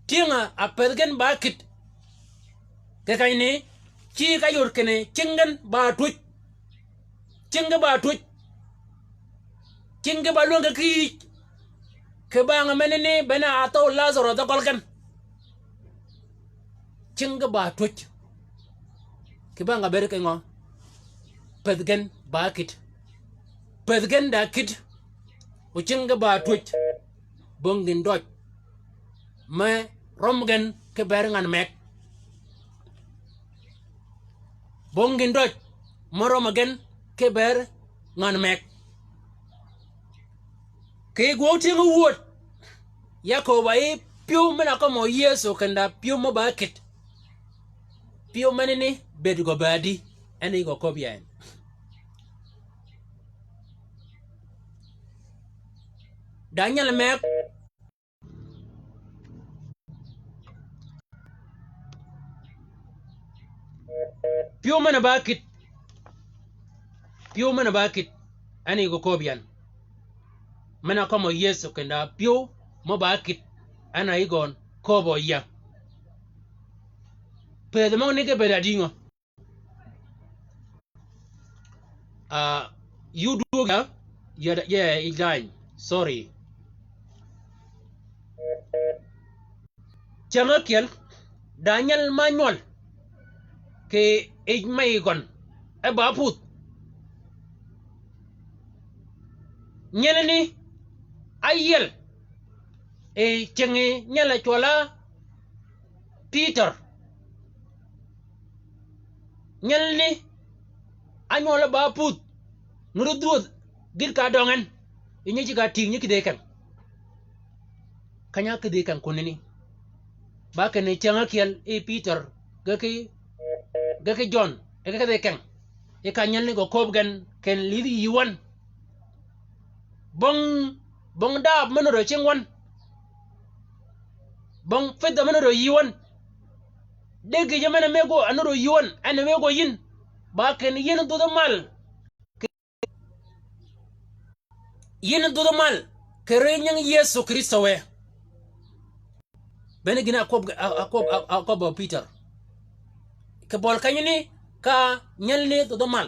Tyëng-a a pëthi gen ba kït. Kì kany ni, ci ka yod kinni, cing gen ba twöj. Cing gen ba twöj. Cing gen ba lwäng kì yïj. Kì bang menani bene a thøw Lazarus dhø gøl gen. Cing gen ba twöj. Kì bang a bëëd kì ngø. Pëthi gen ba kït. Pëthi gen da kït. O cing gen ba twöj. Bong gïn døj. Me røm gen ki ber ngan meg. Bong gïn døj. Me røm gen ki ber ngan meg. Kì gwøg tyëng wud. Ya köbb-a yi pyëw men-a kømø Yëso kinda pyëw mø ba kït. Pyëw menani bëëd gø ba di. En yi gø köbb ya en. Da nyal meg. Pyëw men-a ba kït. Pyëw men-a ba kït. En yi gø köbb yan. Men-a kømø Yëso kinda pyëw mø ba kït. En a yi gøn köbb-a ya. Pëthi møgani ki bëëd adï ngø. Ah, yï dwög ya, ya, ya, ya, sorry. Cäng ákyel, da nyal ma nywøl, kì yij me yi gøn, e ba pudh. Nyelani, áyiel, e cäng nyal a cwøl á Pïtør. Nyelani, ánywøl ba pudh, nuri dhwödh, gït ka døng en, yi nyi ceg-a tïg nyi kïdhi keng. Keny-a kïdhi keng kunani. Ba kinni cäng ákyel yi Pïtør, ge ki, ge ki Jøn, e ge kïdhi keng. Yi ka nyelani gø köbb gen, kinni lidh yï wøn. Bong, bong dahab me nudd cing wøn. Bong fidha me nudd yï wøn. De gïjø men-a mëggo a nudd yï wøn, en a mëggo yïn. Ba kinni yïn dhudh mal. Yïn dhudh mal, kì ri nying Yëso Krïstø wë. Bene gïn-a ákwøb, a, ákwøb, a, ákwøb Pïtør. Kì bøl kenyani ka nyelani dhudh mal.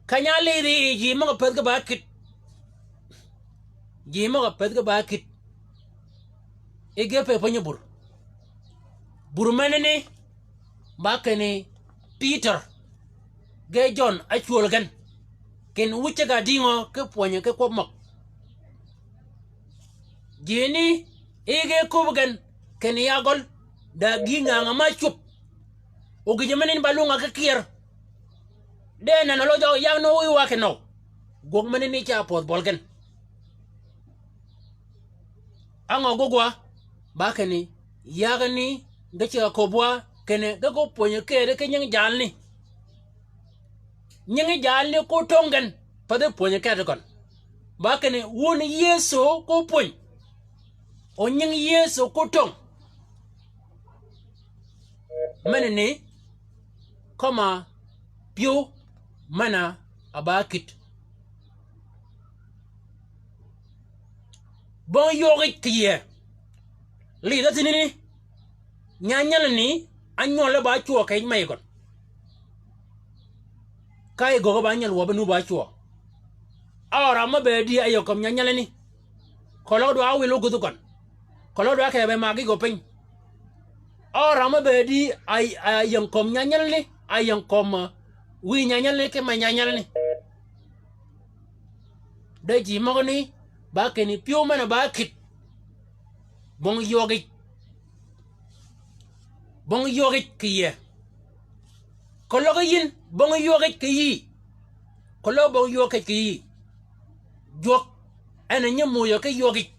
Keny-a álidhi yi ji møg-a pëthi ge ba kït. Ji møg-a pëthi ge ba kït. Yi ge pëpeny bur. Bur menani ba kinni Pïtør ge Jøn ácwöl gen. Kinni wu ceg-a dïngø ki pwönyi ki kwøb møg. Jini, yi ge köbbi gen, kinni ya gøl, da gï ngäng-a ma cwöb. O gïjø menani ba lwøng-a ki kyër. De nenø lø jø yag nø wiy wa kinø. Gwøg menani ca pödh bøl gen. Á ngø gwøg wa, ba kinni, yagani, ge ceg-a köbbi wa, kinni, ge ko pwönyi kede ki nying jalni. Nyingi jalni ko töng gen, pathi pwönyi keti gøn. Ba kinni wun Yëso ko pwöny. O nying Yëso ko töng. Menani, kømma pyëw men-a ba kït. Bong ywøg yij kì yie. Lidh á thïnani. Nya nyelani, Ánywøl ba cwø kì yij me yi gøn. Ka yi göggi ba nyal wøb nu ba cwø. Á ram me bëëdi a ying kömi nyanyalani. Keløg dwa wil ógudh gøn. Keløg dwa kì be magi gø piny. Á ram me bëëdi a, a ying kömi nyanyalani, a ying kömi, eh, wïy nyanyalani, ki me nyanyalani. De ji møgani, ba kinni pyëw men-a ba kït. Bong ywøg yij. Bong ywøg yij kì yie. Keløg yïn, bong ywøg yij kì yï. Keløg bong ywøg yij kì yï. Jwøk, en a nyi muyø ki ywøg yij.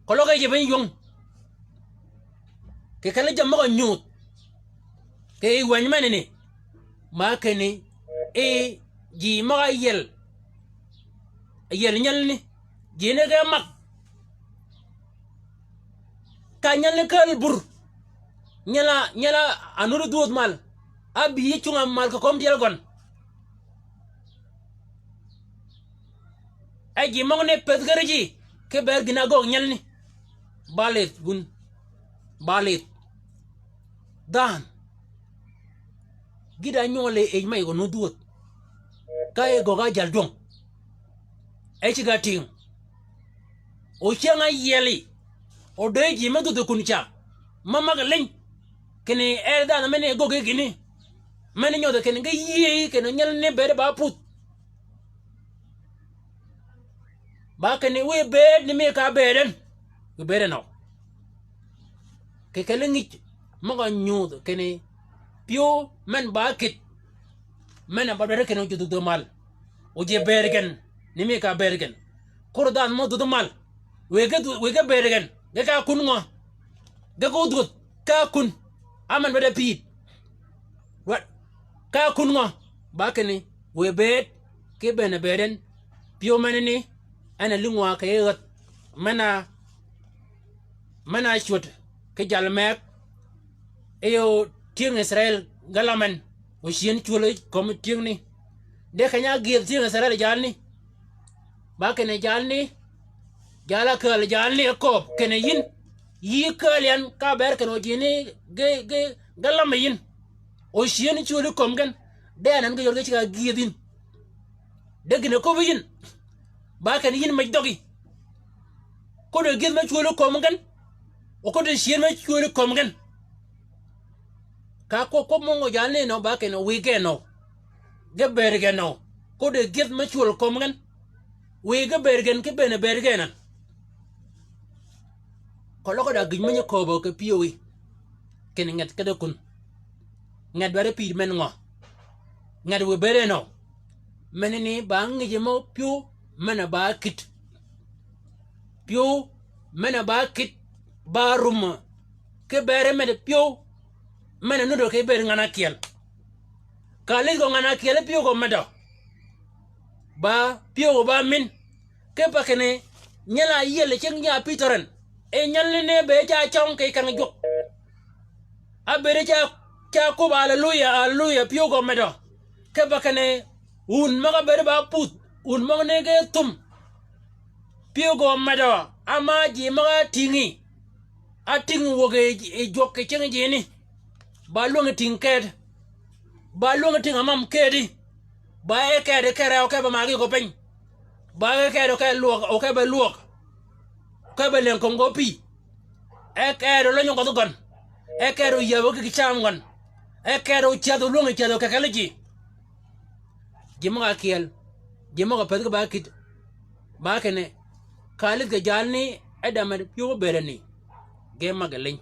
Keløg yij be ywøng. Kì kelli jammì møg-a nyudh. Kì yij wänyi menani. Ma kinni, i ji møg-a yiel. Yiel nyalani. Ji ni ge mag. Ka nyalani kääl bur. Nyal-a, nyal-a nuti dhwödh mal. Ábï yï cunga mal kì kömi tyel gøn. E ji møgani pëthi gï ri ji, ki bëëd gïn-a ágöggi nyalani. Ba lidh wun. Ba lidh. Dhanhø. Gï da nywøl yi yij me yi gø nu dhwödh. Ka e göggi ájal dwøng. E cigg-a tïng. O cyäng-a yieli. O dee ji me dhwödhi kun ca. Me mag liny. Kinni e dhanhø men-a göggi gïni. Men-a nyodhi kinni ge yïëy kinni nyalani bëëde ba pudh. Ba kinni wiy bëëd ni mi ka bëëd en. Wiy bëëd en nø. Kì kelli ngïj møg-a nyudh kinni pyëw men ba kït. Men-a ba dwaddi kinni o ji dhwödhi mal. O ji bëëd gen. Ni mi ka bëëd gen. Kor dhanhø mø dhwödhi mal. Wiy ge dhwö-, wiy ge bëëd gen. Ge ka kun ngø. Ge ko dhwödh. Ka kun. Á men ba de pïïd. Wa-, ka kun ngø. Ba kinni. Wiy bëëd. Ki bëën-a bëëd en. Pyëw menani. En a lïngwa kì yij ghäth. Men-a, men-a cwöd. Ki jal meg. Yi o tyëng Israil. Ge lam en. O cyën cwöli kömi tyëngni. De keny-a ágyëdh tyëng Israil jalni. Ba kinni jalni. Jal-a kääl jalni e kööb. Kinni yïn. Yï kääl yan ka ber kinni o jini ge, ge, ge lam yïn. O cyën cwöli kömi gen. De anan ge yod ge cigg-a gyëdh yïn. De gïn-a köbbi yïn. Ba kinni yïn mej dhøggi. Kode gyëdh me cwöli kömi gen. O kode cyën me cwöli kömi gen. Ka kwøb, kwøb mø ngø jalni nø ba kinni wiy ge nø. Ge bëëd gen nø. Kode gyëdh me cwöl kömi gen. Wiy ge bëëd gen ki bëën-a bëëd gen an. Keløg da gïj me nyi kööbø kì pyëwí. Kinni nget kedø kun. Nget dwaddi pïïd men ngø. Nget wiy bëëd en nø. Menani ba ngïjø mø pyëw men-a ba kït. Pyëw men-a ba kït ba rumø. Ki beri med pyëw men-a nudø ki bëëd ngan-a ákyel. Ka lidh gø ngan-a ákyel pyëw gø medø. Ba pyëw gø ba min. Kipe kinni nyal-a yiel cingi a pïtøren. E nyalani be ca cøng kì keng jwøk. Ábëëd ca, ca köbbi aleluya, aleluya, pyëw gø medø. Kipe kinni wun møg-a bëëd ba pudh, wun møgani ge thum. Pyëw gø medø, ama ji møg-a tïngi. Átïng wäg yi, yi jwøk kì cingi jini. Ba lwängi tïng ked. Ba lwängi tïng amam kedi. Ba e kedi kere o kebe magi gø piny. Ba e kedi o kebe lwøg, o kebe lwøg. O kebe leng kömi gø pï. E kedi o lönyi gødhi gøn. E kedi o yäbø ki kì cam gøn. E kedi o cyädh o lwängi cyädh o kekeli ji. Ji møg-a kyel. Ji møg-a pëthi ki ba kït. Ba kinni. Ka lidh kì jalni e da med pyëw be bëëd ni. Ge mag liny.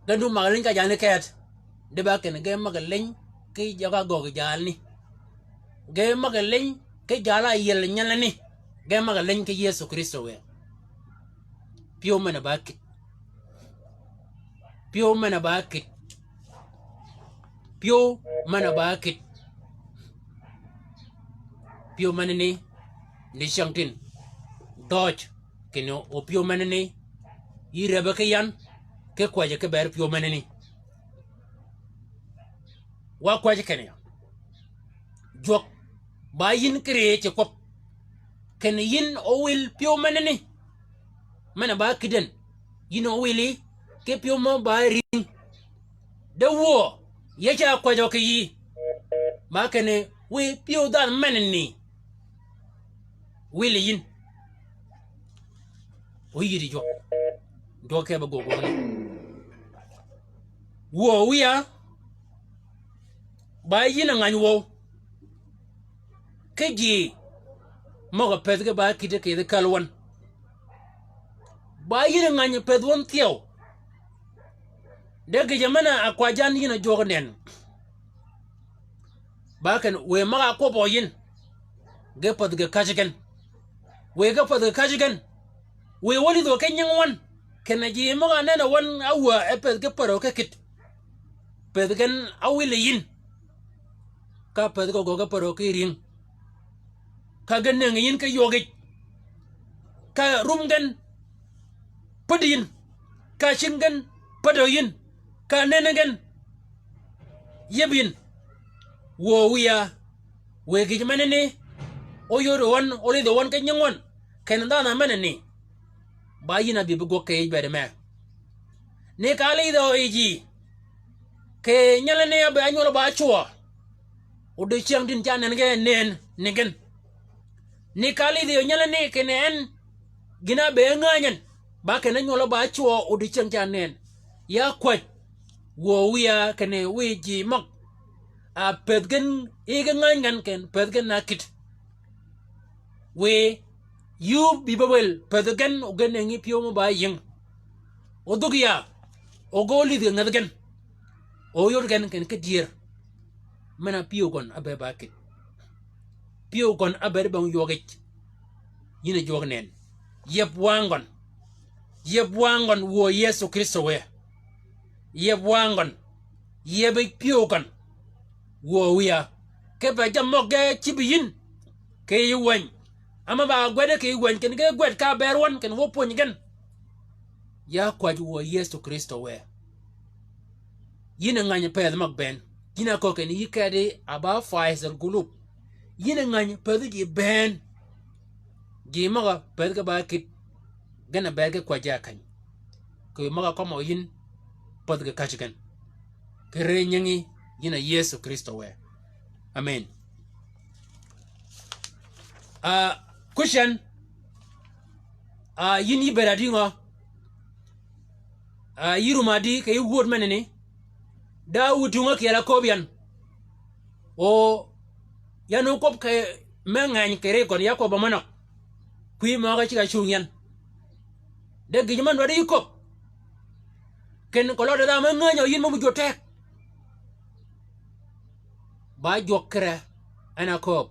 Gen du mag liny ka jalni ket. Di ba kinni ge mag liny ki jøg-a göggi jalni. Ge mag liny ki jal-a yiel nyelani. Ge mag liny ki Yëso Krïstø wë. Pyëw men-a ba kït. Pyëw men-a ba kït. Pyëw men-a ba kït. Pyëw menani ni cyängtïn. Dhøj kinni o pyëw menani. Yï rebbe ki yan. Ki kwäjji ki ber pyëw menani. Wa kwäjji kinni. Jwøk ba yïn kiri ci kwøb. Kinni yïn ówil pyëw menani. Men-a ba kït en. Yïn ówili ki pyëw mø ba rïng. De wuö, ye ca kwäjjø kì yï. Ba kinni, wiy pyëw dhanhø menani wïl yi yïn. O yïddi jwøk. Jwøk ke be gwøg gwøgani. Wuö wïya, ba yïn a ngany wøw. Ki ji møg-a pëth ki ba kïddi kì yij kal wøn. Ba yïn a ngany pëth wøn thyew. De gïjø men-a kwajjan yïn a jwøk nënnì. Ba kinni, wiy møg-a kwøbbø yïn. Ge pädh ge käjji gen. Wiy ge pädh ge käjji gen. Wiy wø lïdhø ki nying wøn. Kinni ji møg-a nenni wøn áwäà e pëdh ge pärø ki kït. Pëdh gen áwïl yi yïn. Ka pëdh gø gø ge pärø ki rïng. Ka gen nëngi yïn ki ywøg yij. Ka rum gen pädi yïn. Ka cing gen pädø yïn. Ka nenni gen yïëb yïn. Wuö wïya, wiy gïj menani, óyodø wøn, ólidhø wøn ki nying wøn, kinni dhanhø menani, ba yïn a bï bi gwøg kì yij bëëdi mee. Ni ka álidhø yi ji, kì nyelani ábëëd ánywøl ba ácwøø, odïcyäng dïn ca nenni ge nënni gen. Ni ka álidhø yi nyelani kinni en, gïn-a ábëëd ngäny en, ba kinni ánywøl ba ácwøø odïcyäng ca nënni. Ya kwäj, wuö wïya kinni wiy ji møg-a pëth gen yi ge ngäny gen kinni pëth gen na kït. Wiy, yï óbï bebel pëdhi gen, o gen nëngi pyëw mø ba yïng. O dhug ya, o ge ólïdhi ngädhi gen. O óyod gen kinni ki dyër. Men-a pyëw gøn ábëëd ba kït. Pyëw gøn ábëëd bong ywøg yij. Yïn a jwøk nënnì. Yeb wang gøn. Yeb wang gøn wuö Yëso Krïstø wë. Yeb wang gøn. Yeb pyëw gøn. Wuö wïya. Kipe jammì møg ge cïb yi yïn. Kì yij wäny. Ama ba ágwed kì yij wäny, kinni ge gwed ka bëëd wøn, kinni wø pwönyi gen. Ya kwäj wuö Yëso Krïstø wë. Yïn a ngäny pëthi møg bënn. Yïn a köög kinni yï kedi a ba faiz al gulub. Yïn a ngäny pëthi ji bënn. Ji møg-a pëthi ge ba kït. Gen a bëëd ge kwäjji a kany. Kì møg-a kømmø yïn pädh ge käjji gen. Kì ri nyingi yïn a Yëso Krïstø wë. Amen. Ah, kucen, ah, yïn yï bëëd a dï ngø? Ah, yï rum a dï kì yij wööd menani? Da wï tungø kyel a kööb yan. O, yan óköb kì me ngeny kì ri gøn ya köbb-a mø nøg. Kwï møg-a ceg-a cung yan. De gïj mø dwaddi yï köbb. Kinni keløg de dhanhø me ngänyø yïn mø mi jwød teg. Ba jwøk kire, en a kööb,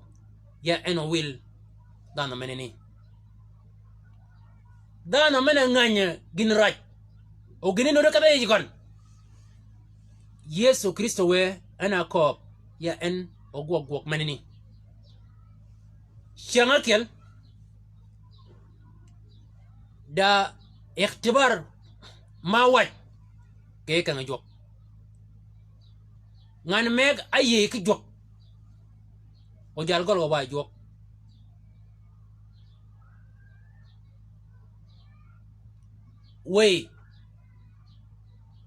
ya en ówïl dhanhø menani. Dhanhø men-a ngäny gïn räj. O gïn-a nuti kedhe yij gøn. Yëso Krïstø wë en a kööb, ya en ogwøg gwøg menani. Cyäng ákyel, da ikhtibar ma waj, kì kengi jwøk. Ngan meg áyïëy ki jwøk. O jal gøl gø ba jwøk. Wëy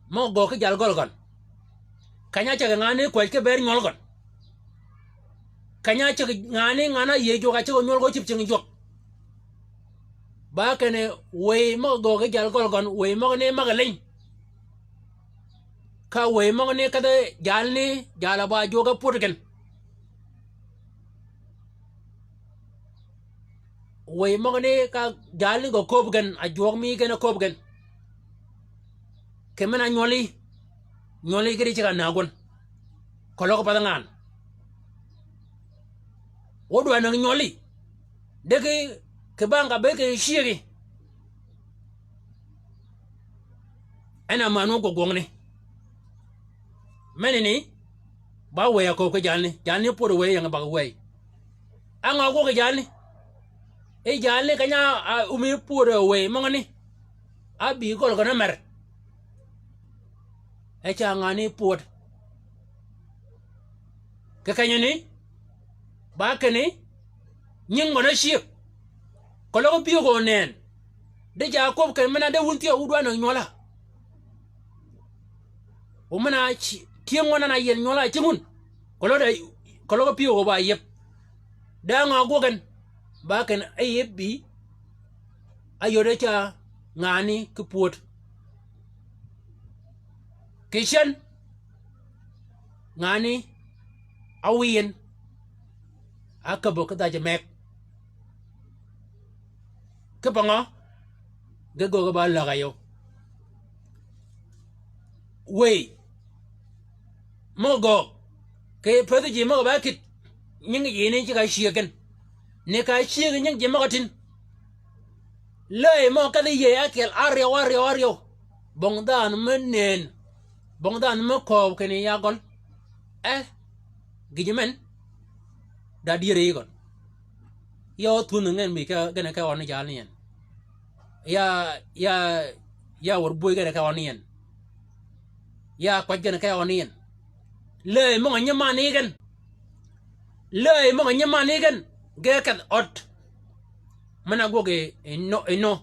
mø gø ki jal gøl gøn. Keny-a ceg ngani kwäj ki bëëd nywøl gøn. Keny-a ceg ngani ngan-a yïëy jwøk a ceg nywøl gø cïb cing jwøk. Ba kinni wëy mø gø ki jal gøl gøn, wëy møgani møg-a liny. Ka wëy møgani kedhi jalni, jal-a ba jwøk a pwöd gen. Wëy møgani ka jalni gø kööb gen, a jwøk mi gen a kööb gen. Kì men-a nywøli, nywøli gïti ceg-a näg wøn. Keløg path ngan. Wø dwa näg nywøli. De ki, kì bang ka bëëd kì cyëgi. En a mänwø gwøg gwøgni. Menani, ba wëy a kööb ki jalni, jalni pwöd wëy ying bag wëy. Á ngø gwøg jalni? Yi jalni keny-a, a, omi pwöd wëy møgani. Ábï gøl gøn ámer. E ca ngani pwöd. Kì kenyani, ba kinni, nying gøn ácyëg. Keløg pyëw gø nënn. De ca köbb kinni men-a de wun thyew wu dwa näg nywøl-a. O men-a cy-, tyëng wøn en-a yiel nywøl-a cing wun. Keløg da, keløg pyëw ba yieb. De ngø ágwøg gen. Ba ken áyieb bï. Áyode ca ngani ki pwöd. Kì cen. Ngani áwï en. Ákäbbø ki dhaj-a meg. Kipe ngø? Ge göggi ba läg-a yøw. Wëy. Møg-a göög. Kì pëthi ji møg-a ba kït. Nyingi ji ni ci ka cyëg gen. Ni ka cyëg nyingi ji møg-a tin. Läy mø kedhi yëy ákyel áryew, áryew, áryew. Bong dhanhø me nëën. Bong dhanhø me kööb kinni ya gøl. Eh, gïj men. Da dyëri yï gøn. Ya óthwönhø ngen mi ke, gene ke øni jalni en. Ya, ya, ya wør bwöy gene ke øni en. Ya kwäj gene ke øni en. Läy møg-a nyi mani gen. Läy møg-a nyi mani gen. Ge kedh ød. Men-a gwøg i, i nø, i nø.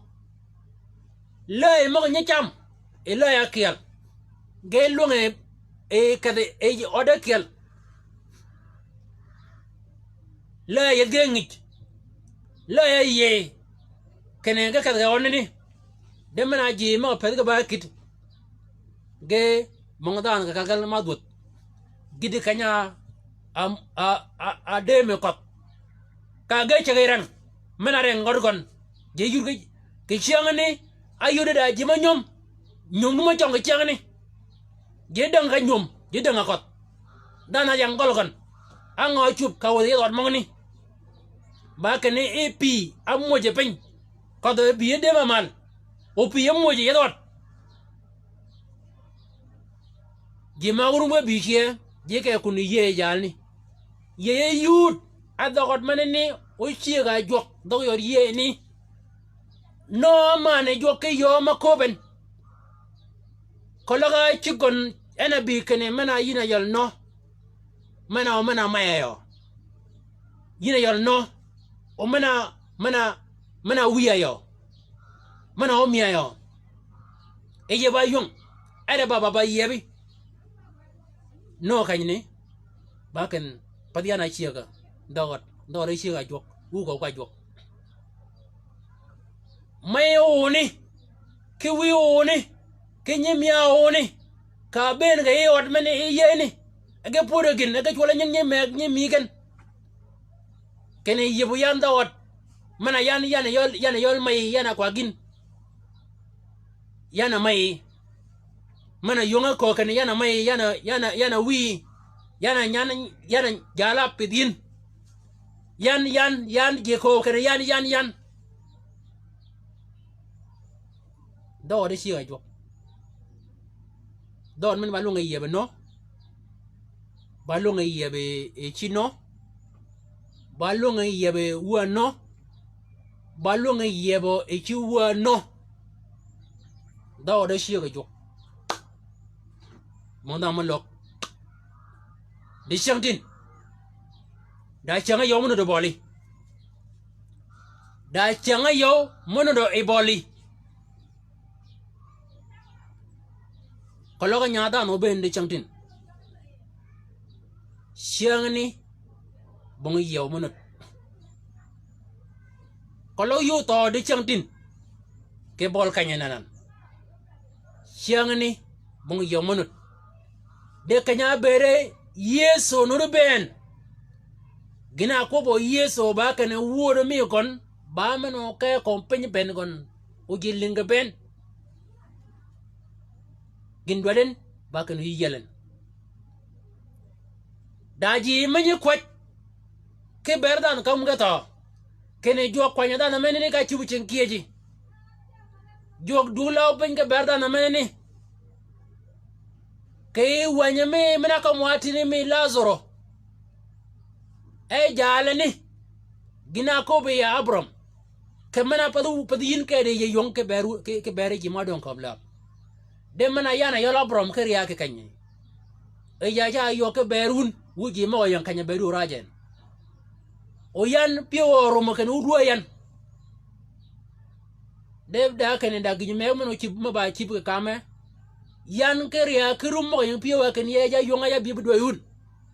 Läy møg-a nyi cam. I läy ákyel. Ge lwøng i, i kedh i ød ákyel. Läy áyeth ge ngïj. Läy áyëy. Kinni ge kedh ge ønni ni. De men-a ji møg-a pëthi ge ba kït. Ge møng dhanhø kì kal-kal ma dhwödh. Gïti keny-a, a, a, a, a dëmi kødh. Ka ge ceg-a reng. Men-a reng gød gøn. Je yur kì, kì cyängani, áyode da ji me nyöm. Nyöm ni me cøng kì cyängani. Je däng ka nyöm, je däng-a kødh. Dhanhø áyang gøl gøn. Á ngø ácub ka wädhi yethi ød møgani. Ba kinni e pï, ámwöje piny. Kødh e pï e dëmi mal. O pï ámwöje yethi ød. Ji møg-a rum ge bï cyee, ji ke kun yëy jalni. Yëy e yud, a dhøg ød menani, o cyëg-a jwøk, dhøg yød yëyni. Nø ámani jwøk ki yöö ma köbben. Keløg-a cïg gøn en a bï kinni men-a yïn a yøl nø. Men-a, men-a mey-a yø. Yïn a yøl nø. O men-a, men-a, men-a wïy-a yø. Men-a ómï-a yø. E yie ba ywöng. Ere ba, ba, ba yiebi. Nø kenyni. Ba ken, path yan a cyëg-a. Dhøg ød, dhøg ød e cyëg-a jwøk. Wu gø kwa jwøk. Mey owuni, ki wïy owuni, ki nyi mia owuni, ka bëën kì yij ød men yi yeyni, e ge pwödø gïn, e ge cwøl-a nying nyi mëgg nyi mï gen. Kinni yïbø yan dhøg ød, men-a yan, yan a yøl, yan a yøl mey, yan a kwa gïn. Yan a mey. Men-a ywöng-a köög kinni yan a mey, yan a, yan a, yan a wïy, yan a nyan, yan a jal-a pidh yïn. Yan, yan, yan, ji köög kinni yan, yan, yan. Dhøg ød e cyëg-a jwøk. Dhøg ød men ba lwøng-a yieb e nø. Ba lwøng-a yieb e, e ci nø. Ba lwøng-a yieb e wøa nø. Ba lwøng-a yieb e ci wøa nø. Dhøg ød e cyëg-a jwøk. Mø dhanhø mø løg. Di cyängtïn. Da cyäng-a yøw mø nudd bølli. Da cyäng-a yøw mø nudd bølli. Keløg nya dhanhø óbëën di cyängtïn. Cyängni bong yiew mø nudd. Keløg yuu thøø di cyängtïn. Kì bøl keny-a nanan. Cyängni bong yiew mø nudd. De keny-a ábëëde Yëso nudd bëën. Gïn-a ákwøbbø Yëso ba kinni wöödø mi gøn, ba men-a óke kömi piny bënn gøn, o ji lïngi bënn. Gïn dwaddi en, ba kinni yï yiel en. Da ji menyi kwäj, ki bër dhanhø kam ge thøø. Kinni jwøk kwany-a dhanhø menani ka cïb cing kiëji. Jwøk dwöl-a piny ki bër dhanhø menani. Kì wänyi mi, men-a kømmi wa tïni mi Lazaro. E jalani. Gïn-a áköbbi yi Abraham. Kì men-a path, path yïn kedi yi ywöng ki bër, ki, ki bër ji mø döng köbb läb. De men-a yan a yøl Abraham ki riag ki keny. E ya ca yø ki bër wun, wu ji møg-a ying keny-a bëëd wu raj en. O yan pyëw orumø kinni wu dwäy yan. De da kinni da gïj mëgg men-a ócïb, mø ba cïb kì kamme. Yan ki rya ki rum møg-a ying pyëwa kinni ya, ya ywøng-a ya bï bi dwäy wun.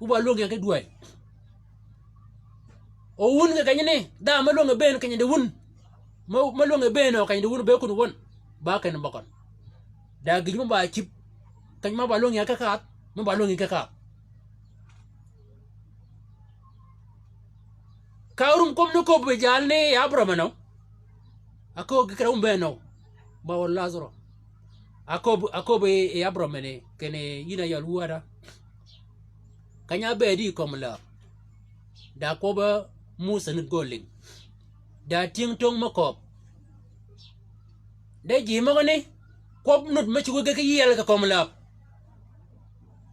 Wu ba lwöng yan ki dwäy. O wun kì kenyani, dha me lwöng-a bëën kenyi di wun. Me, me lwöng-a bëën o kenyi di wun, bëë kun wøn. Ba kenni møgøn. Da gïj mø ba cïb. Keny mø ba lwöng yan ki kath, mø ba lwöng yan ki kath. Ka rum kwøb ni köbbi jalni yi Abraham enø. Aköögi kì ree wun bëën nø. Ba wøl Lazaro. Aköbbi, aköbbi yi Abraham enni, kinni yïn a yøl wu ada. Keny-a ábëëd yi kömi läb. Da kwøbb-a Musa ni göl lïng. Da tyëng töng me kööb. De ji møgani, kwøb nud me cuggi gen ki yiel kì kömi läb.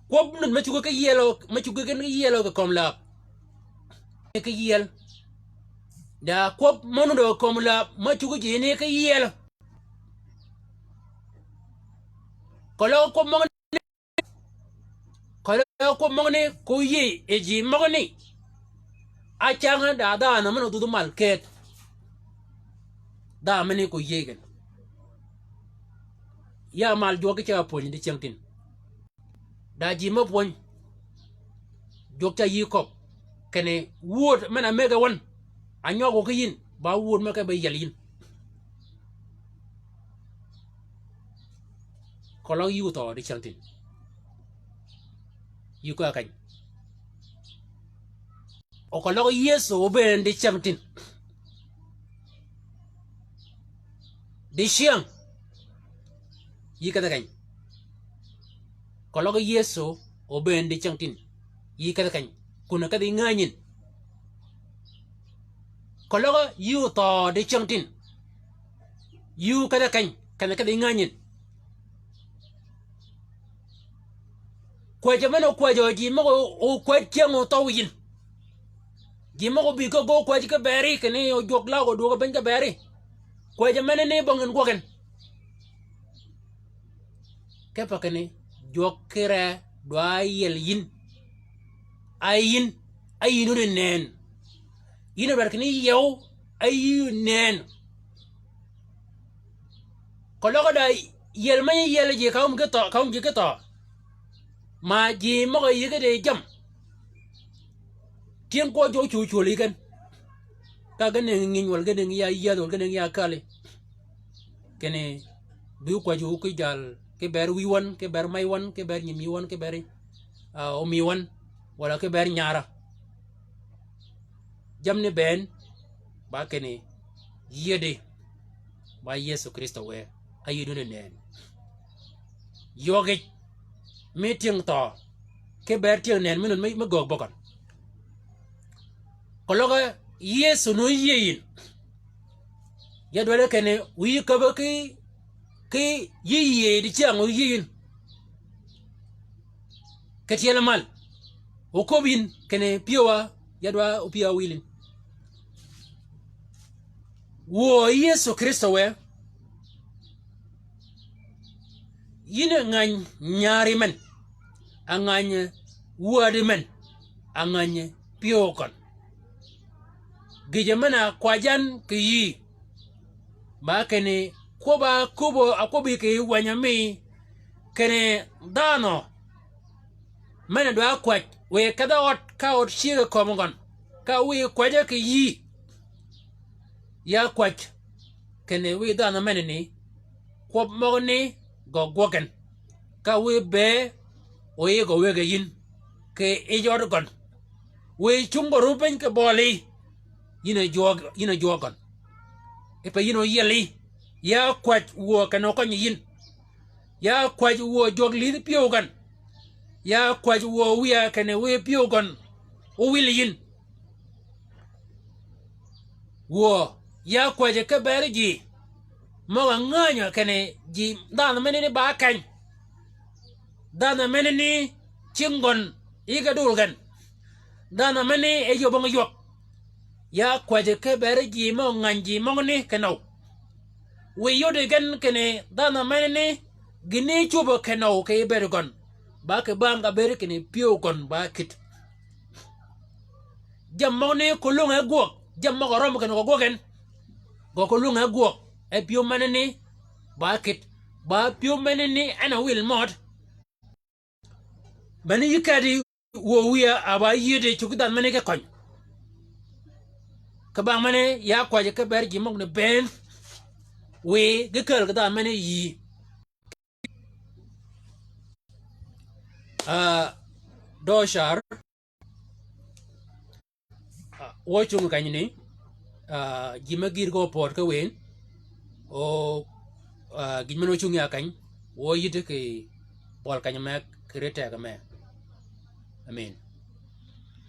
Kwøb nud me cuggi gen ki yiel, me cuggi gen ki yiel kì kömi läb. Ki yiel. Da kwøb mø nud kì kömi läb, me cuggi ji ni ki yiel. Keløg kwøb møgani, keløg kwøb møgani, ko yïëy yi ji møgani. Ácäng da dhanhø men-a odhudhi mal këëd. Dhanhø meni ko yïëy gen. Ya mal jwøk ki ca pwönyi dicyängtïn. Da ji me pwöny. Jwøk ca yï köbbi. Kinni wud men-a mëggi wøn. Anywøg wø ki yïn. Ba wud mø ke be yiel yïn. Keløg yï óthøø dicyängtïn. Yï ko keny. O keløg Yëso óbëën dicyängtïn. Dicyäng. Yï kedhi keny. Keløg Yëso óbëën dicyängtïn. Yï kedhi keny. Kun-a kedhi yi ngänyin. Keløg yï óthøø dicyängtïn. Yï kedhi keny, keny-a kedhi yi ngänyin. Kwäjji men-a okwäjjø ji møg-a okwäj cyäng óthøw yïn. Ji møg-a óbï ki göög kwäjji ki beri kinni ojwøk la odwøg-a bënn ki beri. Kwäjji menani bong yïn gwøg en. Kipe kinni jwøk ki ree dwa áyiel yïn. A yïn, a yïn wun nënn. Yïn a dwaddi kinni yiew, a yï nënn. Keløg da yiel me nyi yiel ji ka wum ki thøø, ka wum ji ki thøø. Ma ji møg-a yï ki di jammì. Tyëng kwøb jwøk ócwöl yi gen. Ka gen-a ngïny wal gen-a ya yiädhi wal gen-a ya källi. Kinni bi kwäjji wu ki jal ki ber wïy wøn, ki ber mey wøn, ki ber nyimï wøn, ki ber, ah, omï wøn, wala ki ber nyara. Jammì ni bënn, ba kinni yiedi, ba Yëso Krïstø wë, a yï duni nënn. Ywøg yij, mi tyëng thøø, ki ber tyëng nënn mi nun mi, mi göög bøgøn. Keløg Yëso ni óyïëy yïn. Ya dwaddi kinni wïyi käbbi ki, ki yï yïëy dicyäng óyïëy yïn. Kì tyeli mal. Oköbbi yïn kinni pyëwa, ya dwa opyëw áwïl yïn. Wuö Yëso Krïstø wë. Yïn a ngäny nyari men, a ngäny wädi men, a ngäny pyëw gøn. Gïjø men-a kwäjji yan kì yïí, ba kinni kwøbb-a áköbbø, akwøbbi kì wänyi mi, kinni dhanhø men-a dwa kwäj, wiy kedhi ød ka ød cyëggi kömi gøn, ka wiy kwäjji kì yïí. Ya kwäj, kinni wiy dhanhø menani, kwøb møgani gø gwøg gen, ka wiy bëë oyïg gø wëggi yïn, kì yij ød gøn. Wiy cungi gø ru piny kì bøli, yïn a jwøøg, yïn a jwøøg gøn. Kipe yïn oyieli, ya kwäj wuö kinni okønyi yïn. Ya kwäj wuö jwøk lidhi pyëw gøn. Ya kwäj wuö wiya kinni wiy pyëw gøn ówïl yïn. Wuö, ya kwäjji ki beri ji møg-a ngänyø kinni ji dhanhø menani ba keny. Dhanhø menani cing gøn yïge dul gen. Dhanhø menani e yöbong ywøg. Ya kwäjji ki beri ji møg-a ngäny ji møgani kinøw. Wiy yodi gen kinni dhanhø menani gïn-a cwöbø kinøw kì bëëd gøn. Ba kì bang ka bëëd kinni pyëw gøn ba kït. Jammì møgani kolwönge gwøg, jammì møg-a rømmi kinni gø gwøg en. Gø kolwönge gwøg, e pyëw menani ba kït. Ba pyöb mene ni en a wil mød. Bene yï kedi wöwi a ba yïëdi cuggi dhanhø mene ki køny. Ki bang mene ya kwäjji ki ber ji møgani bënn wiy ge kääl ki dhanhø mene yï. Ah, dø car. Ah, wø cungi kanyni, ah, ji me gïr ko pöd ki wïn, o, ah, gïj men wø cungi a kany, wø yïddi kì bøl kany me kì ri teg me. Amen.